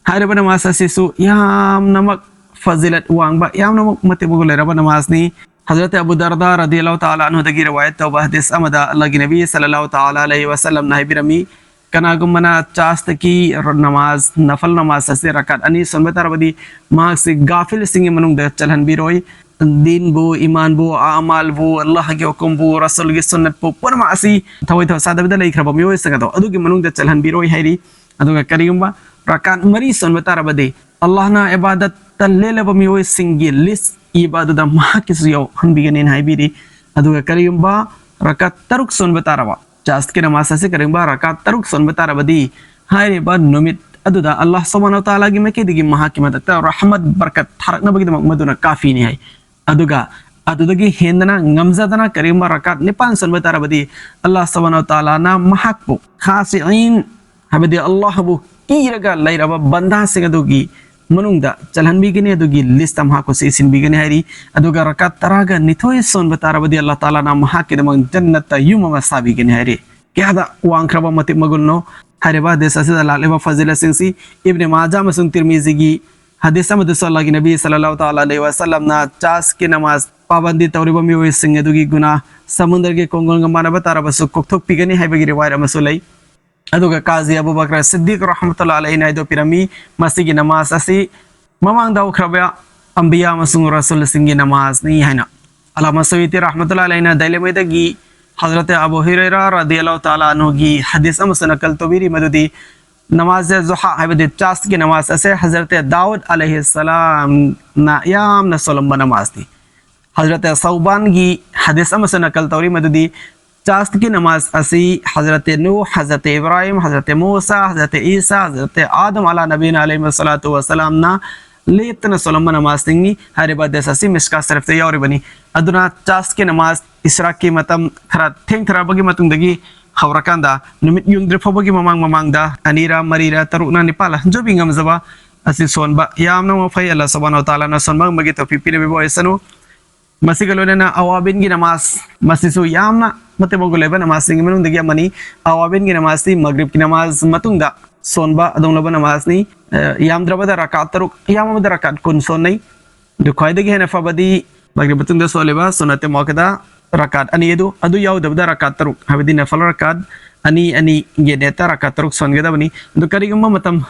ꯍꯥꯏꯔꯤꯕ ꯅꯃꯥꯖ ꯑꯁꯤꯁꯨ ꯌꯥꯝꯅꯃꯛ ꯐꯖꯤꯂꯠ ꯋꯥꯡꯕ, ꯌꯥꯝꯅꯃꯛ ꯃꯇꯤꯛ ꯃꯒꯨꯟ ꯂꯩꯔꯕ ꯅꯃꯥꯖꯅꯤ꯫ ꯍꯖꯔꯠ ꯑꯕꯨ ꯗꯔꯗꯥ ꯔꯗꯤꯌꯜꯂꯥꯍꯨ ꯇꯥꯂꯥ ꯑꯟꯍꯨꯗꯒꯤ ꯔꯤꯋꯥꯌꯠ ꯇꯧꯕ ꯍꯗꯤꯁ ꯑꯃꯗ ꯑꯜꯂꯥꯍꯒꯤ ꯅꯕꯤ ꯁꯜꯂꯜꯂꯥꯍꯨ ꯇꯥꯂꯥ ꯑꯂꯩꯍꯤ ꯋꯁꯜꯂꯝꯅ ꯍꯥꯏꯕꯤꯔꯝꯃꯤ, ꯀꯅꯥꯒꯨꯝꯕꯅ ꯆꯥꯁꯇꯀꯤ ꯅꯃꯥꯖ, ꯅꯐꯜ ꯅꯃꯥꯖ ꯑꯁꯤ ꯔꯀꯥꯠ ꯑꯅꯤ ꯁꯣꯟꯕ ꯇꯥꯔꯕꯗꯤ ꯃꯍꯥꯛꯁꯤ ꯒꯥꯐꯤꯜꯁꯤꯡꯒꯤ ꯃꯅꯨꯡꯗ ꯆꯜꯍꯟꯕꯤꯔꯣꯏ꯫ ꯗꯤꯟꯕꯨ, ꯏꯃꯥꯟꯕꯨ, ꯑꯃꯥꯜꯕꯨ, ꯑꯜꯂꯥꯍꯒꯤ ꯍꯨꯀꯨꯝꯕꯨ, ꯔꯁꯨꯜꯒꯤ ꯁꯨꯟꯅꯠꯄꯨ ꯄꯨꯝꯅꯃꯛ ꯑꯁꯤ ꯊꯋꯥꯏ ꯊꯧꯁꯥꯗꯕꯤꯗ ꯂꯩꯈ꯭ꯔꯕ ꯃꯤꯑꯣꯏꯁꯤꯡ ꯑꯗꯣ ꯑꯗꯨꯒꯤ ꯃꯅꯨꯡꯗ ꯆꯜꯍꯟꯕꯤꯔꯣꯏ ꯍꯥꯏꯔꯤ꯫ ꯑꯗꯨꯒ ꯀꯔꯤꯒꯨꯝꯕ ꯔꯀꯥꯠ ꯃꯔꯤ ꯁꯣꯟꯕ ꯇꯥꯔꯕꯗꯤ ꯑꯜꯂꯥꯍꯅ ꯏꯕꯥꯗꯠꯇ ꯂꯦꯜꯂꯕ ꯃꯤꯑꯣꯏꯁꯤꯡꯒꯤ ꯂꯤꯁ ꯏꯕ ꯑꯗꯨꯗ ꯃꯍꯥꯛꯀꯤꯁꯨ ꯌꯥꯎꯍꯟꯕꯤꯒꯅꯤꯅ ꯍꯥꯏꯕꯤꯔꯤ꯫ ꯑꯗꯨꯒ ꯀꯔꯤꯒꯨꯝꯕ ꯔꯀꯥꯠ ꯇꯔꯨꯛ ꯁꯣꯟꯕ ꯇꯥꯔꯕ, ꯆꯥꯁꯀꯤ ꯅꯃꯥꯖ ꯑꯁꯤ ꯀꯔꯤꯒꯨꯝꯕ ꯔꯀꯥꯠ ꯇꯔꯨꯛ ꯁꯣꯟꯕ ꯇꯥꯔꯕꯗꯤ ꯍꯥꯏꯔꯤꯕ ꯅꯨꯃꯤꯠ ꯑꯗꯨꯗ ꯑꯜꯂꯥꯍ ꯁꯨꯕꯍꯥꯅꯍꯨ ꯋ ꯇꯥꯂꯥꯒꯤ ꯃꯥꯏꯀꯩꯗꯒꯤ ꯃꯍꯥꯛꯀꯤ ꯃꯊꯛꯇ ꯔꯍꯃꯠ ꯕꯔꯀꯠ ꯊꯥꯔꯛꯅꯕꯒꯤꯗꯃꯛ ꯃꯗꯨꯅ ꯀꯥꯐꯤꯅꯤ ꯍꯥꯏ꯫ ꯑꯗꯨꯒ ꯑꯗꯨꯗꯒꯤ ꯍꯦꯟꯗꯅ ꯉꯝꯖꯗꯅ ꯀꯔꯤꯒꯨꯝꯕ ꯔꯀꯥꯠ ꯅꯤꯄꯥꯟ ꯁꯣꯟꯕ ꯇꯥꯔꯕꯗꯤ ꯑꯜꯂꯥꯍ ꯁꯨꯕꯍꯥꯅꯍꯨ ꯋ ꯇꯥꯂꯥꯅ ꯃꯍꯥꯛꯄꯨ ꯈꯥꯁꯤꯏꯟ ꯍꯥꯏꯕꯗꯤ ꯑꯜꯂꯥꯍꯕꯨ ꯀꯤꯔꯒ ꯂꯩꯔꯕ ꯕꯟꯗꯥꯁꯤꯡ ꯑꯗꯨꯒꯤ ꯃꯅꯨꯡꯗ ꯆꯜꯍꯟꯕꯤꯒꯅꯤ, ꯑꯗꯨꯒꯤ ꯂꯤꯁꯇ ꯃꯍꯥꯛꯄꯨꯁꯨ ꯏꯁꯤꯟꯕꯤꯒꯅꯤ ꯍꯥꯏꯔꯤ꯫ ꯑꯗꯨꯒ ꯔꯀꯥꯠ ꯇꯔꯥꯒ ꯅꯤꯊꯣꯏ ꯁꯣꯟꯕ ꯇꯥꯔꯕꯗꯤ ꯑꯜꯂꯥꯍ ꯇꯥꯂꯥꯅ ꯃꯍꯥꯛꯀꯤꯗꯃꯛ ꯖꯟꯅꯠꯇ ꯌꯨꯝ ꯑꯃ ꯁꯥꯕꯤꯒꯅꯤ ꯍꯥꯏꯔꯤ꯫ ꯀꯌꯥꯗ ꯋꯥꯡꯈ꯭ꯔꯕ ꯃꯇꯤꯛ ꯃꯒꯨꯟꯅꯣ! ꯍꯥꯏꯔꯤꯕ ꯍꯗꯤꯁ ꯑꯁꯤꯗ ꯂꯥꯛꯂꯤꯕ ꯐꯖꯤꯂꯠꯁꯤꯡꯁꯤ ꯏꯕꯅꯦ ꯃꯥꯖꯥ ꯑꯃꯁꯨꯡ ꯇꯤꯔꯃꯤꯖꯤꯒꯤ ꯍꯗꯤꯁ ꯑꯃꯗꯁꯨ ꯑꯜꯂꯥꯍꯒꯤ ꯅꯕꯤ ꯁꯜꯂꯜꯂꯥꯍꯨ ꯇꯥꯂꯥ ꯑꯂꯩꯍꯤ ꯋꯁꯜꯂꯝꯅ ꯆꯥꯁꯀꯤ ꯅꯃꯥꯖ ꯄꯥꯕꯟꯗꯤ ꯇꯧꯔꯤꯕ ꯃꯤꯑꯣꯏꯁꯤꯡ ꯑꯗꯨꯒꯤ ꯒꯨꯅꯥ ꯁꯃꯨꯗ꯭ꯔꯒꯤ ꯀꯣꯡꯒꯣꯟꯒ ꯃꯥꯟꯅꯕ ꯇꯥꯔꯕꯁꯨ ꯀꯣꯛꯊꯣꯛꯄꯤꯒꯅꯤ ꯍꯥꯏꯕꯒꯤ ꯔꯤꯋꯥꯌꯠ ꯑꯃꯁꯨ ꯂꯩ꯫ ꯑꯗꯨꯒ ꯀꯥꯖꯤ ꯑꯕꯨ ꯕꯀꯔ ꯁꯤꯗꯤꯛ ꯔꯍꯃꯇꯨꯜꯂꯥꯍꯤ ꯑꯂꯩꯍꯤꯅ ꯍꯥꯏꯗꯣꯛꯄꯤꯔꯝꯃꯤ, ꯃꯁꯤꯒꯤ ꯅꯃꯥꯖ ꯑꯁꯤ ꯃꯃꯥꯡꯗ ꯍꯧꯈ꯭ꯔꯕ ꯑꯝꯕꯤꯌꯥ ꯑꯃꯁꯨꯡ ꯔꯁꯨꯜꯁꯤꯡꯒꯤ ꯅꯃꯥꯖꯅꯤ ꯍꯥꯏꯅ꯫ ꯑꯂꯥꯃꯥ ꯁꯨꯌꯨꯇꯤ ꯔꯍꯃꯇꯨꯜꯂꯥꯍꯤ ꯑꯂꯩꯍꯤꯅ ꯗꯥꯏꯂꯃꯤꯗꯒꯤ ꯍꯖꯔꯠ ꯑꯕꯨ ꯍꯨꯔꯩꯔꯥ ꯔꯗꯤꯌꯜꯂꯥꯍꯨ ꯇꯥꯂꯥ ꯑꯟꯍꯨꯒꯤ ꯍꯗꯤꯁ ꯑꯃꯁꯨ ꯅꯀꯜ ꯇꯧꯕꯤꯔꯤ, ꯃꯗꯨꯗꯤ ꯅꯃꯥꯖ ꯖꯨꯍꯥ ꯍꯥꯏꯕꯗꯤ ꯆꯥꯁꯀꯤ ꯅꯃꯥꯖ ꯑꯁꯦ ꯍꯖꯔꯠ ꯗꯥꯎꯗ ꯑꯂꯩꯍꯤ ꯁꯂꯥꯝꯅ ꯌꯥꯝꯅ ꯁꯣꯜꯂꯝꯕ ꯅꯃꯥꯖꯅꯤ꯫ ꯍꯖꯔꯠ ꯁꯧꯕꯥꯟꯒꯤ ꯍꯗꯤꯁ ꯑꯃꯁꯨ ꯅꯀꯜ ꯇꯧꯔꯤ, ꯃꯗꯨꯗꯤ ꯆꯥꯁꯀꯤ ꯅꯃꯥꯖ ꯑꯁꯤ ꯍꯖꯔꯠ ꯅꯨꯍ, ꯍꯖꯔꯠ ꯏꯕ꯭ꯔꯥꯍꯤꯝ, ꯍꯖꯔꯠ ꯃꯨꯁꯥ, ꯍꯖꯔꯠ ꯏꯁꯥ, ꯍꯖꯔꯠ ꯑꯥꯗꯝ ꯑꯂꯥ ꯅꯕꯤꯅ ꯑꯂꯩꯍꯤꯃ ꯁꯂꯥꯇꯨ ꯋꯁꯂꯥꯝꯅ ꯂꯦꯞꯇꯅ ꯁꯣꯜꯂꯝꯕ ꯅꯃꯥꯖꯁꯤꯡꯅꯤ꯫ ꯍꯥꯏꯔꯤꯕ ꯍꯗꯤꯁ ꯑꯁꯤ ꯃꯤꯁꯀꯥꯠ ꯁꯔꯤꯐꯇ ꯌꯥꯎꯔꯤꯕꯅꯤ꯫ ꯑꯗꯨꯅ ꯆꯥꯁꯀꯤ ꯅꯃꯥꯖ ꯏꯁꯔꯥꯛꯀꯤ ꯃꯇꯝ ꯈꯔ ꯊꯦꯡꯊꯔꯛꯄꯒꯤ ꯃꯇꯨꯡꯗꯒꯤ ꯍꯧꯔꯀꯥꯟꯗ ꯅꯨꯃꯤꯠ ꯌꯨꯡꯗ꯭ꯔꯤ ꯐꯥꯎꯕꯒꯤ ꯃꯃꯥꯡ ꯃꯃꯥꯡꯗ ꯑꯅꯤꯔ, ꯃꯔꯤꯔ, ꯇꯔꯨꯛꯅ, ꯅꯤꯄꯥꯜꯂ, ꯖꯨꯕꯤ ꯉꯝꯖꯕ ꯑꯁꯤ ꯁꯣꯟꯕ ꯌꯥꯝꯅ ꯃꯐꯩ꯫ ꯑꯜꯂꯥꯍ ꯁꯨꯕꯍꯥꯅꯍꯨ ꯋ ꯇꯥꯂꯥꯅ ꯁꯣꯟꯕ ꯉꯝꯕꯒꯤ ꯇꯧꯐꯤꯛ ꯄꯤꯅꯕꯤꯕ ꯑꯣꯏꯁꯅꯨ꯫ ꯃꯁꯤꯒ ꯂꯣꯏꯅꯅ ꯑꯋꯥꯕꯤꯟꯒꯤ ꯅꯃꯥꯖ, ꯃꯁꯤꯁꯨ ꯌꯥꯝꯅ ꯃꯇꯤꯛ ꯃꯒꯨꯟ ꯂꯩꯕ ꯅꯃꯥꯖꯁꯤꯡꯒꯤ ꯃꯅꯨꯡꯗꯒꯤ ꯑꯃꯅꯤ꯫ ꯑꯋꯥꯕꯤꯟꯒꯤ ꯅꯃꯥꯖꯁꯤ ꯃꯒ꯭ꯔꯤꯕꯀꯤ ꯅꯃꯥꯖ ꯃꯇꯨꯡꯗ ꯁꯣꯟꯕ ꯑꯗꯨꯒꯨꯝꯂꯕ ꯅꯃꯥꯖꯅꯤ꯫ ꯑ, ꯌꯥꯝꯗ꯭ꯔꯕꯗ ꯔꯀꯥꯠ ꯇꯔꯨꯛ, ꯌꯥꯝꯃꯕꯗ ꯔꯀꯥꯠ ꯀꯨꯟ ꯁꯣꯟꯅꯩ꯫ ꯑꯗꯨ ꯈ꯭ꯋꯥꯏꯗꯒꯤ ꯍꯦꯟꯅ ꯐꯕꯗꯤ ꯃꯒ꯭ꯔꯤꯕ ꯃꯇꯨꯡꯗ ꯁꯣꯜꯂꯤꯕ ꯁꯨꯟꯅꯠꯇꯦ ꯃꯨꯑꯛꯀꯗ ꯔꯀꯥꯠ ꯑꯅꯤ ꯑꯗꯨ, ꯑꯗꯨ ꯌꯥꯎꯗꯕꯗ ꯔꯀꯥꯠ ꯇꯔꯨꯛ, ꯍꯥꯏꯕꯗꯤ ꯅꯐꯜ ꯔꯀꯥꯠ ꯑꯅꯤ ꯑꯅꯤꯒꯤ ꯅꯤꯌꯠꯇ ꯔꯀꯥꯠ ꯇꯔꯨꯛ ꯁꯣꯟꯒꯗꯕꯅꯤ꯫ ꯑꯗꯨ ꯀꯔꯤꯒꯨꯝꯕ ꯃꯇꯝ,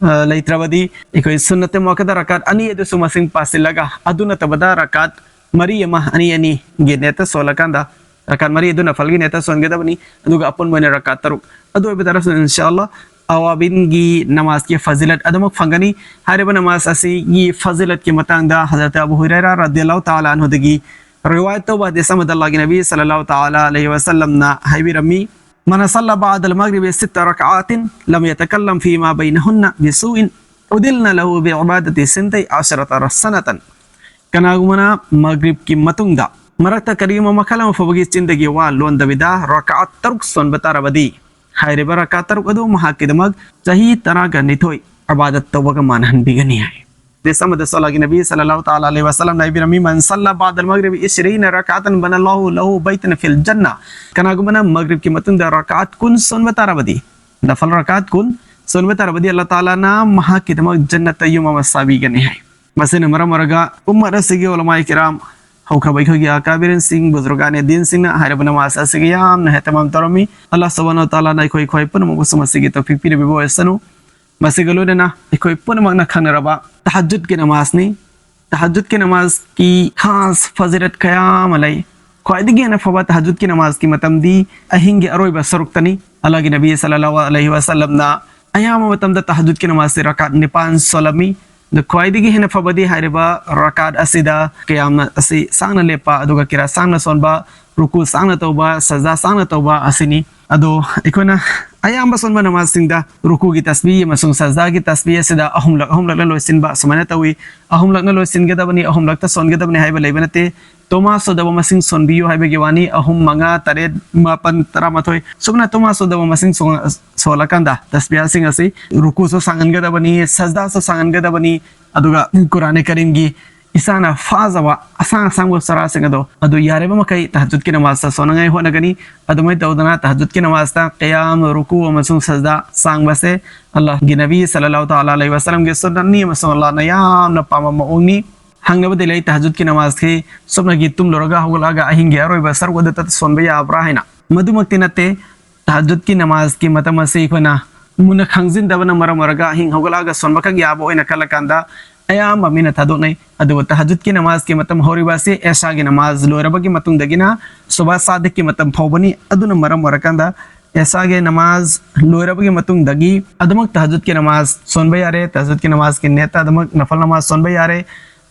ꯑ, ꯂꯩꯇ꯭ꯔꯕꯗꯤ ꯑꯩꯈꯣꯏ ꯁꯨꯟꯅꯠꯇꯦ ꯃꯨꯑꯛꯀꯗ ꯔꯀꯥꯠ ꯑꯅꯤ ꯑꯗꯨꯁꯨ ꯃꯁꯤꯡ ꯄꯥꯁꯤꯜꯂꯒ ꯑꯗꯨ ꯅꯠꯇꯕꯗ ꯔꯀꯥꯠ ꯃꯔꯤ ꯑꯃ ꯑꯅꯤ ꯑꯅꯤꯒꯤ ꯅꯤꯌꯠꯇ ꯁꯣꯜꯂꯀꯥꯟꯗ ꯔꯀꯥꯠ ꯃꯔꯤ ꯑꯗꯨ ꯅꯐꯜꯒꯤ ꯅꯤꯌꯠꯇ ꯁꯣꯟꯒꯗꯕꯅꯤ꯫ ꯑꯗꯨꯒ ꯑꯄꯨꯟꯕ ꯑꯣꯏꯅ ꯔꯀꯥꯠ ꯇꯔꯨꯛ꯫ ꯑꯗꯨ ꯑꯣꯏꯕ ꯇꯥꯔꯁꯨ ꯏꯟꯁꯥ ꯑꯜꯂꯥꯍ ꯑꯋꯥꯕꯤꯟꯒꯤ ꯅꯃꯥꯖꯀꯤ ꯐꯖꯤꯂꯠ ꯑꯗꯨꯃꯛ ꯐꯪꯒꯅꯤ꯫ ꯍꯥꯏꯔꯤꯕ ꯅꯃꯥꯖ ꯑꯁꯤꯒꯤ ꯐꯖꯤꯂꯠꯀꯤ ꯃꯇꯥꯡꯗ ꯍꯖꯔꯠ ꯑꯕꯨ ꯍꯨꯔꯩꯔꯥ ꯔꯗꯤꯌꯜꯂꯥꯍꯨ ꯇꯥꯂꯥ ꯑꯟꯍꯨꯗꯒꯤ ꯔꯤꯋꯥꯌꯠ ꯇꯧꯕ ꯍꯗꯤꯁ ꯑꯃꯗ ꯑꯜꯂꯥꯍꯒꯤ ꯅꯕꯤ ꯁꯜꯂꯜꯂꯥꯍꯨ ꯇꯥꯂꯥ ꯑꯂꯩꯍꯤ ꯋꯁꯜꯂꯝꯅ ꯍꯥꯏꯕꯤꯔꯝꯃꯤ, "ꯃꯟ ꯁꯜꯂꯥ ꯕꯥꯗꯜ ꯃꯒ꯭ꯔꯤꯕꯤ ꯁꯤꯠꯇ ꯔꯀꯥꯇꯤꯟ ꯂꯝ ꯌꯇꯀꯜꯂꯝ ꯐꯤꯃꯥ ꯕꯩꯅꯍꯨꯟꯅ ꯕꯤꯁꯨꯏꯟ ꯎꯗꯤꯜꯅ ꯂꯍꯨ ꯕꯤꯏꯕꯥꯗꯥꯇꯤ ꯁꯤꯟꯇꯩ ꯑꯁꯔꯇ ꯁꯅꯇꯟ"꯫ ꯀꯅꯥꯒꯨꯝꯕꯅ ꯃꯒ꯭ꯔꯤꯕꯀꯤ ꯃꯇꯨꯡꯗ ꯃꯔꯛꯇ ꯀꯔꯤꯒꯨꯝꯕ ꯃꯈꯜ ꯑꯃ ꯐꯥꯎꯕꯒꯤ ꯆꯤꯟꯗꯒꯤ ꯋꯥ ꯂꯣꯟꯗꯕꯤꯗ ꯔꯀꯥꯠ ꯇꯔꯨꯛ ꯁꯣꯟꯕ ꯇꯥꯔꯕꯗꯤ, ꯍꯥꯏꯔꯤꯕ ꯔꯀꯥꯠ ꯇꯔꯨꯛ ꯑꯗꯨ ꯃꯍꯥꯛꯀꯤꯗꯃꯛ ꯆꯍꯤ ꯇꯔꯥꯒ ꯅꯤꯊꯣꯏ ꯏꯕꯥꯗꯠ ꯇꯧꯕꯒ ꯃꯥꯟꯍꯟꯕꯤꯒꯅꯤ ꯍꯥꯏ꯫ ꯍꯗꯤꯁ ꯑꯃꯗꯁꯨ ꯑꯜꯂꯥꯍꯒꯤ ꯅꯕꯤ ꯁꯜꯂꯜꯂꯥꯍꯨ ꯇꯥꯂꯥ ꯑꯂꯩꯍꯤ ꯋꯁꯜꯂꯝꯅ ꯍꯥꯏꯕꯤꯔꯝꯃꯤ, "ꯃꯟ ꯁꯜꯂꯥ ꯕꯥꯗꯜ ꯃꯒ꯭ꯔꯤꯕꯤ ꯏꯁ꯭ꯔꯤꯅ ꯔꯀꯥꯇꯟ ꯕꯅꯥ ꯂꯍꯨ ꯂꯍꯨ ꯕꯩꯇꯟ ꯐꯤꯜ ꯖꯟꯅ"꯫ ꯀꯅꯥꯒꯨꯝꯕꯅ ꯃꯒ꯭ꯔꯤꯕꯀꯤ ꯃꯇꯨꯡꯗ ꯔꯀꯥꯠ ꯀꯨꯟ ꯁꯣꯟꯕ ꯇꯥꯔꯕꯗꯤ, ꯅꯐꯜ ꯔꯀꯥꯠ ꯀꯨꯟ ꯁꯣꯟꯕ ꯇꯥꯔꯕꯗꯤ ꯑꯜꯂꯥꯍ ꯇꯥꯂꯥꯅ ꯃꯍꯥꯛꯀꯤꯗꯃꯛ ꯖꯟꯅꯠꯇ ꯌꯨꯝ ꯑꯃ ꯁꯥꯕꯤꯒꯅꯤ ꯍꯥꯏ꯫ ꯃꯁꯤꯅ ꯃꯔꯝ ꯑꯣꯏꯔꯒ ꯎꯝꯃꯠ ꯑꯁꯤꯒꯤ ꯎꯂꯃꯥꯏ ꯀꯤꯔꯥꯝ, ꯍꯧꯈ꯭ꯔꯕ ꯑꯩꯈꯣꯏꯒꯤ ꯑꯀꯥꯕꯤꯔꯤꯟꯁꯤꯡ, ꯕꯨꯖꯨꯔꯒꯥꯅꯦ ꯗꯤꯟꯁꯤꯡꯅ ꯍꯥꯏꯔꯤꯕ ꯅꯃꯥꯖ ꯑꯁꯤꯒꯤ ꯌꯥꯝꯅ ꯑꯍꯇꯃꯥꯝ ꯇꯧꯔꯝꯃꯤ꯫ ꯑꯜꯂꯥꯍ ꯁꯨꯕꯍꯥꯅꯍꯨ ꯋ ꯇꯥꯂꯥꯅ ꯑꯩꯈꯣꯏ ꯈ꯭ꯋꯥꯏ ꯄꯨꯝꯅꯃꯛꯄꯨꯁꯨ ꯃꯁꯤꯒꯤ ꯇꯧꯐꯤꯛ ꯄꯤꯅꯕꯤꯕ ꯑꯣꯏꯁꯅꯨ꯫ ꯃꯁꯤꯒ ꯂꯣꯏꯅꯅ ꯑꯩꯈꯣꯏ ꯄꯨꯝꯅꯃꯛꯅ ꯈꯪꯅꯔꯕ ꯇꯍꯖꯨꯗꯀꯤ ꯅꯃꯥꯖꯅꯤ꯫ ꯇꯍꯖꯨꯗꯀꯤ ꯅꯃꯥꯖꯀꯤ ꯈꯥꯁ ꯐꯖꯤꯂꯠ ꯀꯌꯥ ꯑꯃ ꯂꯩ꯫ ꯈ꯭ꯋꯥꯏꯗꯒꯤ ꯍꯦꯟꯅ ꯐꯕ ꯇꯍꯖꯨꯗꯀꯤ ꯅꯃꯥꯖꯀꯤ ꯃꯇꯝꯗꯤ ꯑꯍꯤꯡꯒꯤ ꯑꯔꯣꯏꯕ ꯁꯔꯨꯛꯇꯅꯤ꯫ ꯑꯜꯂꯥꯍꯒꯤ ꯅꯕꯤ ꯁꯜꯂꯜꯂꯥꯍꯨ ꯑꯂꯩꯍꯤ ꯋꯁꯜꯂꯝꯅ ꯑꯌꯥꯝꯕ ꯃꯇꯝꯗ ꯇꯍꯖꯨꯗꯀꯤ ꯅꯃꯥꯖꯁꯤ ꯔꯀꯥꯠ ꯅꯤꯄꯥꯟ ꯁꯣꯜꯂꯝꯃꯤ꯫ ꯑꯗꯨ ꯈ꯭ꯋꯥꯏꯗꯒꯤ ꯍꯦꯟꯅ ꯐꯕꯗꯤ ꯍꯥꯏꯔꯤꯕ ꯔꯀꯥꯠ ꯑꯁꯤꯗ ꯀꯌꯥꯝꯅ ꯑꯁꯤ ꯁꯥꯡꯅ ꯂꯦꯞꯄ ꯑꯗꯨꯒ ꯀꯤꯔꯥ ꯁꯥꯡꯅ ꯁꯣꯟꯕ ꯔꯨꯀꯨ ꯁꯥꯡꯅ ꯇꯧꯕ, ꯁꯖꯗꯥ ꯁꯥꯡꯅ ꯇꯧꯕ ꯑꯁꯤꯅꯤ꯫ ꯑꯗꯣ ꯑꯩꯈꯣꯏꯅ ꯑꯌꯥꯝꯕ ꯁꯣꯟꯕ ꯅꯃꯥꯖꯁꯤꯡꯗ ꯔꯨꯀꯨꯒꯤ ꯇꯁꯕꯤ ꯑꯃꯁꯨꯡ ꯁꯖꯗꯥꯒꯤ ꯇꯁꯕꯤ ꯑꯁꯤꯗ ꯑꯍꯨꯝꯂꯛ ꯑꯍꯨꯝꯂꯛꯅ ꯂꯣꯏꯁꯤꯟꯕ ꯑꯁꯨꯃꯥꯏꯅ ꯇꯧꯏ꯫ ꯑꯍꯨꯝꯂꯛꯅ ꯂꯣꯏꯁꯤꯟꯒꯗꯕꯅꯤ, ꯑꯍꯨꯝꯂꯛꯇ ꯁꯣꯟꯒꯗꯕꯅꯤ ꯍꯥꯏꯕ ꯂꯩꯕ ꯅꯠꯇꯦ꯫ ꯇꯣꯃꯥ ꯁꯨꯗꯕ ꯃꯁꯤꯡ ꯁꯣꯟꯕꯤꯌꯨ ꯍꯥꯏꯕꯒꯤ ꯋꯥꯅꯤ꯫ ꯑꯍꯨꯝ, ꯃꯉꯥ, ꯇꯔꯦꯠ, ꯃꯥꯄꯟ, ꯇꯔꯥꯃꯥꯊꯣꯏ, ꯁꯨꯞꯅ ꯇꯣꯃꯥ ꯁꯨꯗꯕ ꯃꯁꯤꯡ ꯁꯣ-, ꯁꯣꯜꯂꯀꯥꯟꯗ ꯇꯁꯕꯤꯍꯥꯁꯤꯡ ꯑꯁꯤ ꯔꯨꯀꯨꯁꯨ ꯁꯥꯡꯍꯟꯒꯗꯕꯅꯤ, ꯁꯖꯗꯥꯁꯨ ꯁꯥꯡꯍꯟꯒꯗꯕꯅꯤ, ꯑꯗꯨꯒ ꯀꯨꯔꯥꯅꯦ ꯀꯔꯤꯝꯒꯤ ꯏꯁꯥꯅ ꯐꯥꯖꯕ ꯑꯁꯥꯡ ꯑꯁꯥꯡꯕ ꯆꯔꯥꯁꯤꯡ ꯑꯗꯣ, ꯑꯗꯨ ꯌꯥꯔꯤꯕ ꯃꯈꯩ ꯇꯍꯖꯨꯗꯀꯤ ꯅꯃꯥꯖꯇ ꯁꯣꯟꯅꯉꯥꯏ ꯍꯣꯠꯅꯒꯅꯤ꯫ ꯑꯗꯨꯃꯥꯏꯅ ꯇꯧꯗꯅ ꯇꯍꯖꯨꯗꯀꯤ ꯅꯃꯥꯖꯇ ꯀꯌꯥꯝ, ꯔꯨꯀꯨ ꯑꯃꯁꯨꯡ ꯁꯖꯗꯥ ꯁꯥꯡꯕꯁꯦ ꯑꯜꯂꯥꯍꯒꯤ ꯅꯕꯤ ꯁꯜꯂꯜꯂꯥꯍꯨ ꯇꯥꯂꯥ ꯑꯂꯩꯍꯤ ꯋꯥꯁꯜꯂꯝꯒꯤ ꯁꯨꯟꯅꯠꯅꯤ ꯑꯃꯁꯨꯡ ꯑꯜꯂꯥꯍꯅ ꯌꯥꯝꯅ ꯄꯥꯝꯕ ꯃꯑꯣꯡꯅꯤ꯫ ꯍꯪꯅꯕꯗꯤ ꯂꯩ, ꯇꯍꯖꯨꯗꯀꯤ ꯅꯃꯥꯖꯁꯤ ꯁꯨꯞꯅꯒꯤ ꯇꯨꯝꯂꯨꯔꯒ ꯍꯧꯒꯠꯂꯛꯑꯒ ꯑꯍꯤꯡꯒꯤ ꯑꯔꯣꯏꯕ ꯁꯔꯨꯛ ꯑꯗꯨꯗ ꯁꯣꯟꯕ ꯌꯥꯕ꯭ꯔꯥ ꯍꯥꯏꯅ꯫ ꯃꯗꯨꯃꯛꯇꯤ ꯅꯠꯇꯦ꯫ ꯇꯍꯖꯨꯗꯀꯤ ꯅꯃꯥꯖꯀꯤ ꯃꯇꯝ ꯑꯁꯤ ꯑꯩꯈꯣꯏꯅ ꯃꯨꯟꯅ ꯈꯪꯖꯤꯟꯗꯕꯅ ꯃꯔꯝ ꯑꯣꯏꯔꯒ ꯑꯍꯤꯡ ꯍꯧꯒꯠꯂꯛꯑꯒ ꯁꯣꯟꯕꯈꯛ ꯌꯥꯕ ꯑꯣꯏꯅ ꯈꯜꯂꯀꯥꯟꯗ ꯑꯌꯥꯝꯕ ꯃꯤꯅ ꯊꯥꯗꯣꯛꯅꯩ꯫ ꯑꯗꯨꯕꯨ ꯇꯍꯖꯨꯗꯀꯤ ꯅꯃꯥꯖꯀꯤ ꯃꯇꯝ ꯍꯧꯔꯤꯕ ꯑꯁꯤ ꯑꯦꯁꯥꯒꯤ ꯅꯃꯥꯖ ꯂꯣꯏꯔꯕꯒꯤ ꯃꯇꯨꯡꯗꯒꯤꯅ ꯁꯨꯕꯥ ꯁꯥꯗꯤꯛꯀꯤ ꯃꯇꯝ ꯐꯥꯎꯕꯅꯤ꯫ ꯑꯗꯨꯅ ꯃꯔꯝ ꯑꯣꯏꯔꯀꯥꯟꯗ ꯑꯦꯁꯥꯒꯤ ꯅꯃꯥꯖ ꯂꯣꯏꯔꯕꯒꯤ ꯃꯇꯨꯡꯗꯒꯤ ꯑꯗꯨꯃꯛ ꯇꯍꯖꯨꯗꯀꯤ ꯅꯃꯥꯖ ꯁꯣꯟꯕ ꯌꯥꯔꯦ꯫ ꯇꯍꯖꯨꯗꯀꯤ ꯅꯃꯥꯖꯀꯤ ꯅꯤꯌꯠꯇ ꯑꯗꯨꯃꯛ ꯅꯐꯜ ꯅꯃꯥꯖ ꯁꯣꯟꯕ ꯌꯥꯔꯦ꯫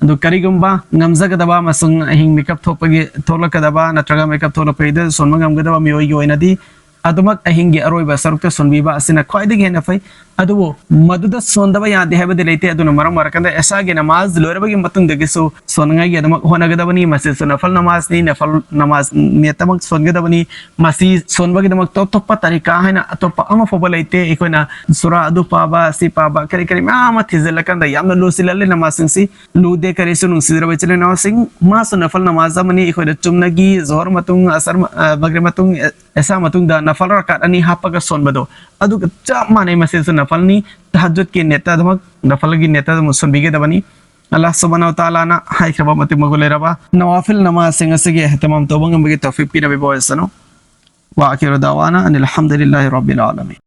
ꯑꯗꯨ ꯀꯔꯤꯒꯨꯝꯕ ꯉꯝꯖꯒꯗꯕ ꯑꯃꯁꯨꯡ ꯑꯍꯤꯡ ꯃꯤꯀꯞ ꯊꯣꯛꯄꯒꯤ, ꯊꯣꯛꯂꯛꯀꯗꯕ ꯅꯠꯇ꯭ꯔꯒ ꯃꯤꯀꯞ ꯊꯣꯛꯂꯛꯄꯒꯤꯗ ꯁꯣꯟꯕ ꯉꯝꯒꯗꯕ ꯃꯤꯑꯣꯏꯒꯤ ꯑꯣꯏꯅꯗꯤ ꯑꯗꯨꯃꯛ ꯑꯍꯤꯡꯒꯤ ꯑꯔꯣꯏꯕ ꯁꯔꯨꯛꯇ ꯁꯣꯟꯕꯤꯕ ꯑꯁꯤꯅ ꯈ꯭ꯋꯥꯏꯗꯒꯤ ꯍꯦꯟꯅ ꯐꯩ꯫ ꯑꯗꯨꯕꯨ ꯃꯗꯨꯗ ꯁꯣꯟꯗꯕ ꯌꯥꯗꯦ ꯍꯥꯏꯕꯗꯤ ꯂꯩꯇꯦ꯫ ꯑꯗꯨꯅ ꯃꯔꯝ ꯑꯣꯏꯔꯀꯥꯟꯗ ꯑꯦꯁꯥꯒꯤ ꯅꯃꯥꯖ ꯂꯣꯏꯔꯕꯒꯤ ꯃꯇꯨꯡꯗꯒꯤꯁꯨ ꯁꯣꯟꯅꯉꯥꯏꯒꯤ ꯑꯗꯨꯃꯛ ꯍꯣꯠꯅꯒꯗꯕꯅꯤ꯫ ꯃꯁꯤꯁꯨ ꯅꯐꯜ ꯅꯃꯥꯖꯅꯤ꯫ ꯅꯐꯜ ꯅꯃꯥꯖ ꯅꯤꯌꯠꯇꯃꯛ ꯁꯣꯟꯒꯗꯕꯅꯤ꯫ ꯃꯁꯤ ꯁꯣꯟꯕꯒꯤꯗꯃꯛ ꯇꯣꯞ ꯇꯣꯞꯄ ꯇꯔꯤꯀꯥ ꯍꯥꯏꯅ ꯑꯇꯣꯞꯄ ꯑꯃ ꯐꯥꯎꯕ ꯂꯩꯇꯦ꯫ ꯑꯩꯈꯣꯏꯅ ꯁꯨꯔꯥ ꯑꯗꯨ ꯄꯥꯕ, ꯑꯁꯤ ꯄꯥꯕ, ꯀꯔꯤ ꯀꯔꯤ ꯃꯌꯥꯝ ꯑꯃ ꯊꯤꯖꯤꯜꯂꯀꯥꯟꯗ ꯌꯥꯝꯅ ꯂꯨꯁꯤꯜꯍꯜꯂꯦ ꯅꯃꯥꯖꯁꯤꯡꯁꯤ꯫ ꯂꯨꯗꯦ꯫ ꯀꯔꯤꯁꯨ, ꯅꯨꯡꯁꯤꯖꯔꯕ ꯏꯆꯤꯜ ꯏꯅꯥꯎꯁꯤꯡ, ꯃꯥꯁꯨ ꯅꯐꯜ ꯅꯃꯥꯖ ꯑꯃꯅꯤ꯫ ꯑꯩꯈꯣꯏꯅ ꯆꯨꯝꯅꯒꯤ ꯖꯣꯍꯔ ꯃꯇꯨꯡ, ꯑꯁꯔ ꯃ-, ꯑ, ꯃꯒ꯭ꯔꯤꯕ ꯃꯇꯨꯡ, ꯑꯦ, ꯑꯦꯁꯥ ꯃꯇꯨꯡꯗ ꯅꯐꯜ ꯔꯀꯥꯠ ꯑꯅꯤ ꯍꯥꯞꯄꯒ ꯁꯣꯟꯕꯗꯣ, ꯑꯗꯨꯒ ꯆꯞ ꯃꯥꯟꯅꯩ꯫ ꯃꯁꯤꯁꯨ ꯅꯐꯜꯅꯤ꯫ ꯇꯍꯖꯨꯗꯀꯤ ꯅꯤꯌꯠꯇ ꯑꯗꯨꯃꯛ, ꯅꯐꯜꯒꯤ ꯅꯤꯌꯠꯇ ꯑꯗꯨꯃꯛ ꯁꯣꯟꯕꯤꯒꯗꯕꯅꯤ꯫ ꯑꯜꯂꯥꯍ ꯁꯨꯕꯍꯥꯅꯍꯨ ꯋ ꯇꯥꯂꯥꯅ ꯍꯥꯏꯈ꯭ꯔꯕ ꯃꯇꯤꯛ ꯃꯒꯨꯟ ꯂꯩꯔꯕ ꯅꯋꯥꯐꯤꯜ ꯅꯃꯥꯖꯁꯤꯡ ꯑꯁꯤꯒꯤ ꯑꯦꯍꯇꯤꯃꯥꯝ ꯇꯧꯕ ꯉꯝꯕꯒꯤ ꯇꯧꯐꯤꯛ ꯄꯤꯅꯕꯤꯕ ꯑꯣꯏꯁꯅꯨ꯫ ꯋꯥ ꯑꯈꯤꯔꯨ ꯗꯥꯋꯥꯅ ꯑꯅꯤꯜ ꯍꯝꯗꯨꯂꯤꯜꯂꯥꯍꯤ ꯔꯕꯤꯜ ꯑꯥꯂꯃꯤꯟ꯫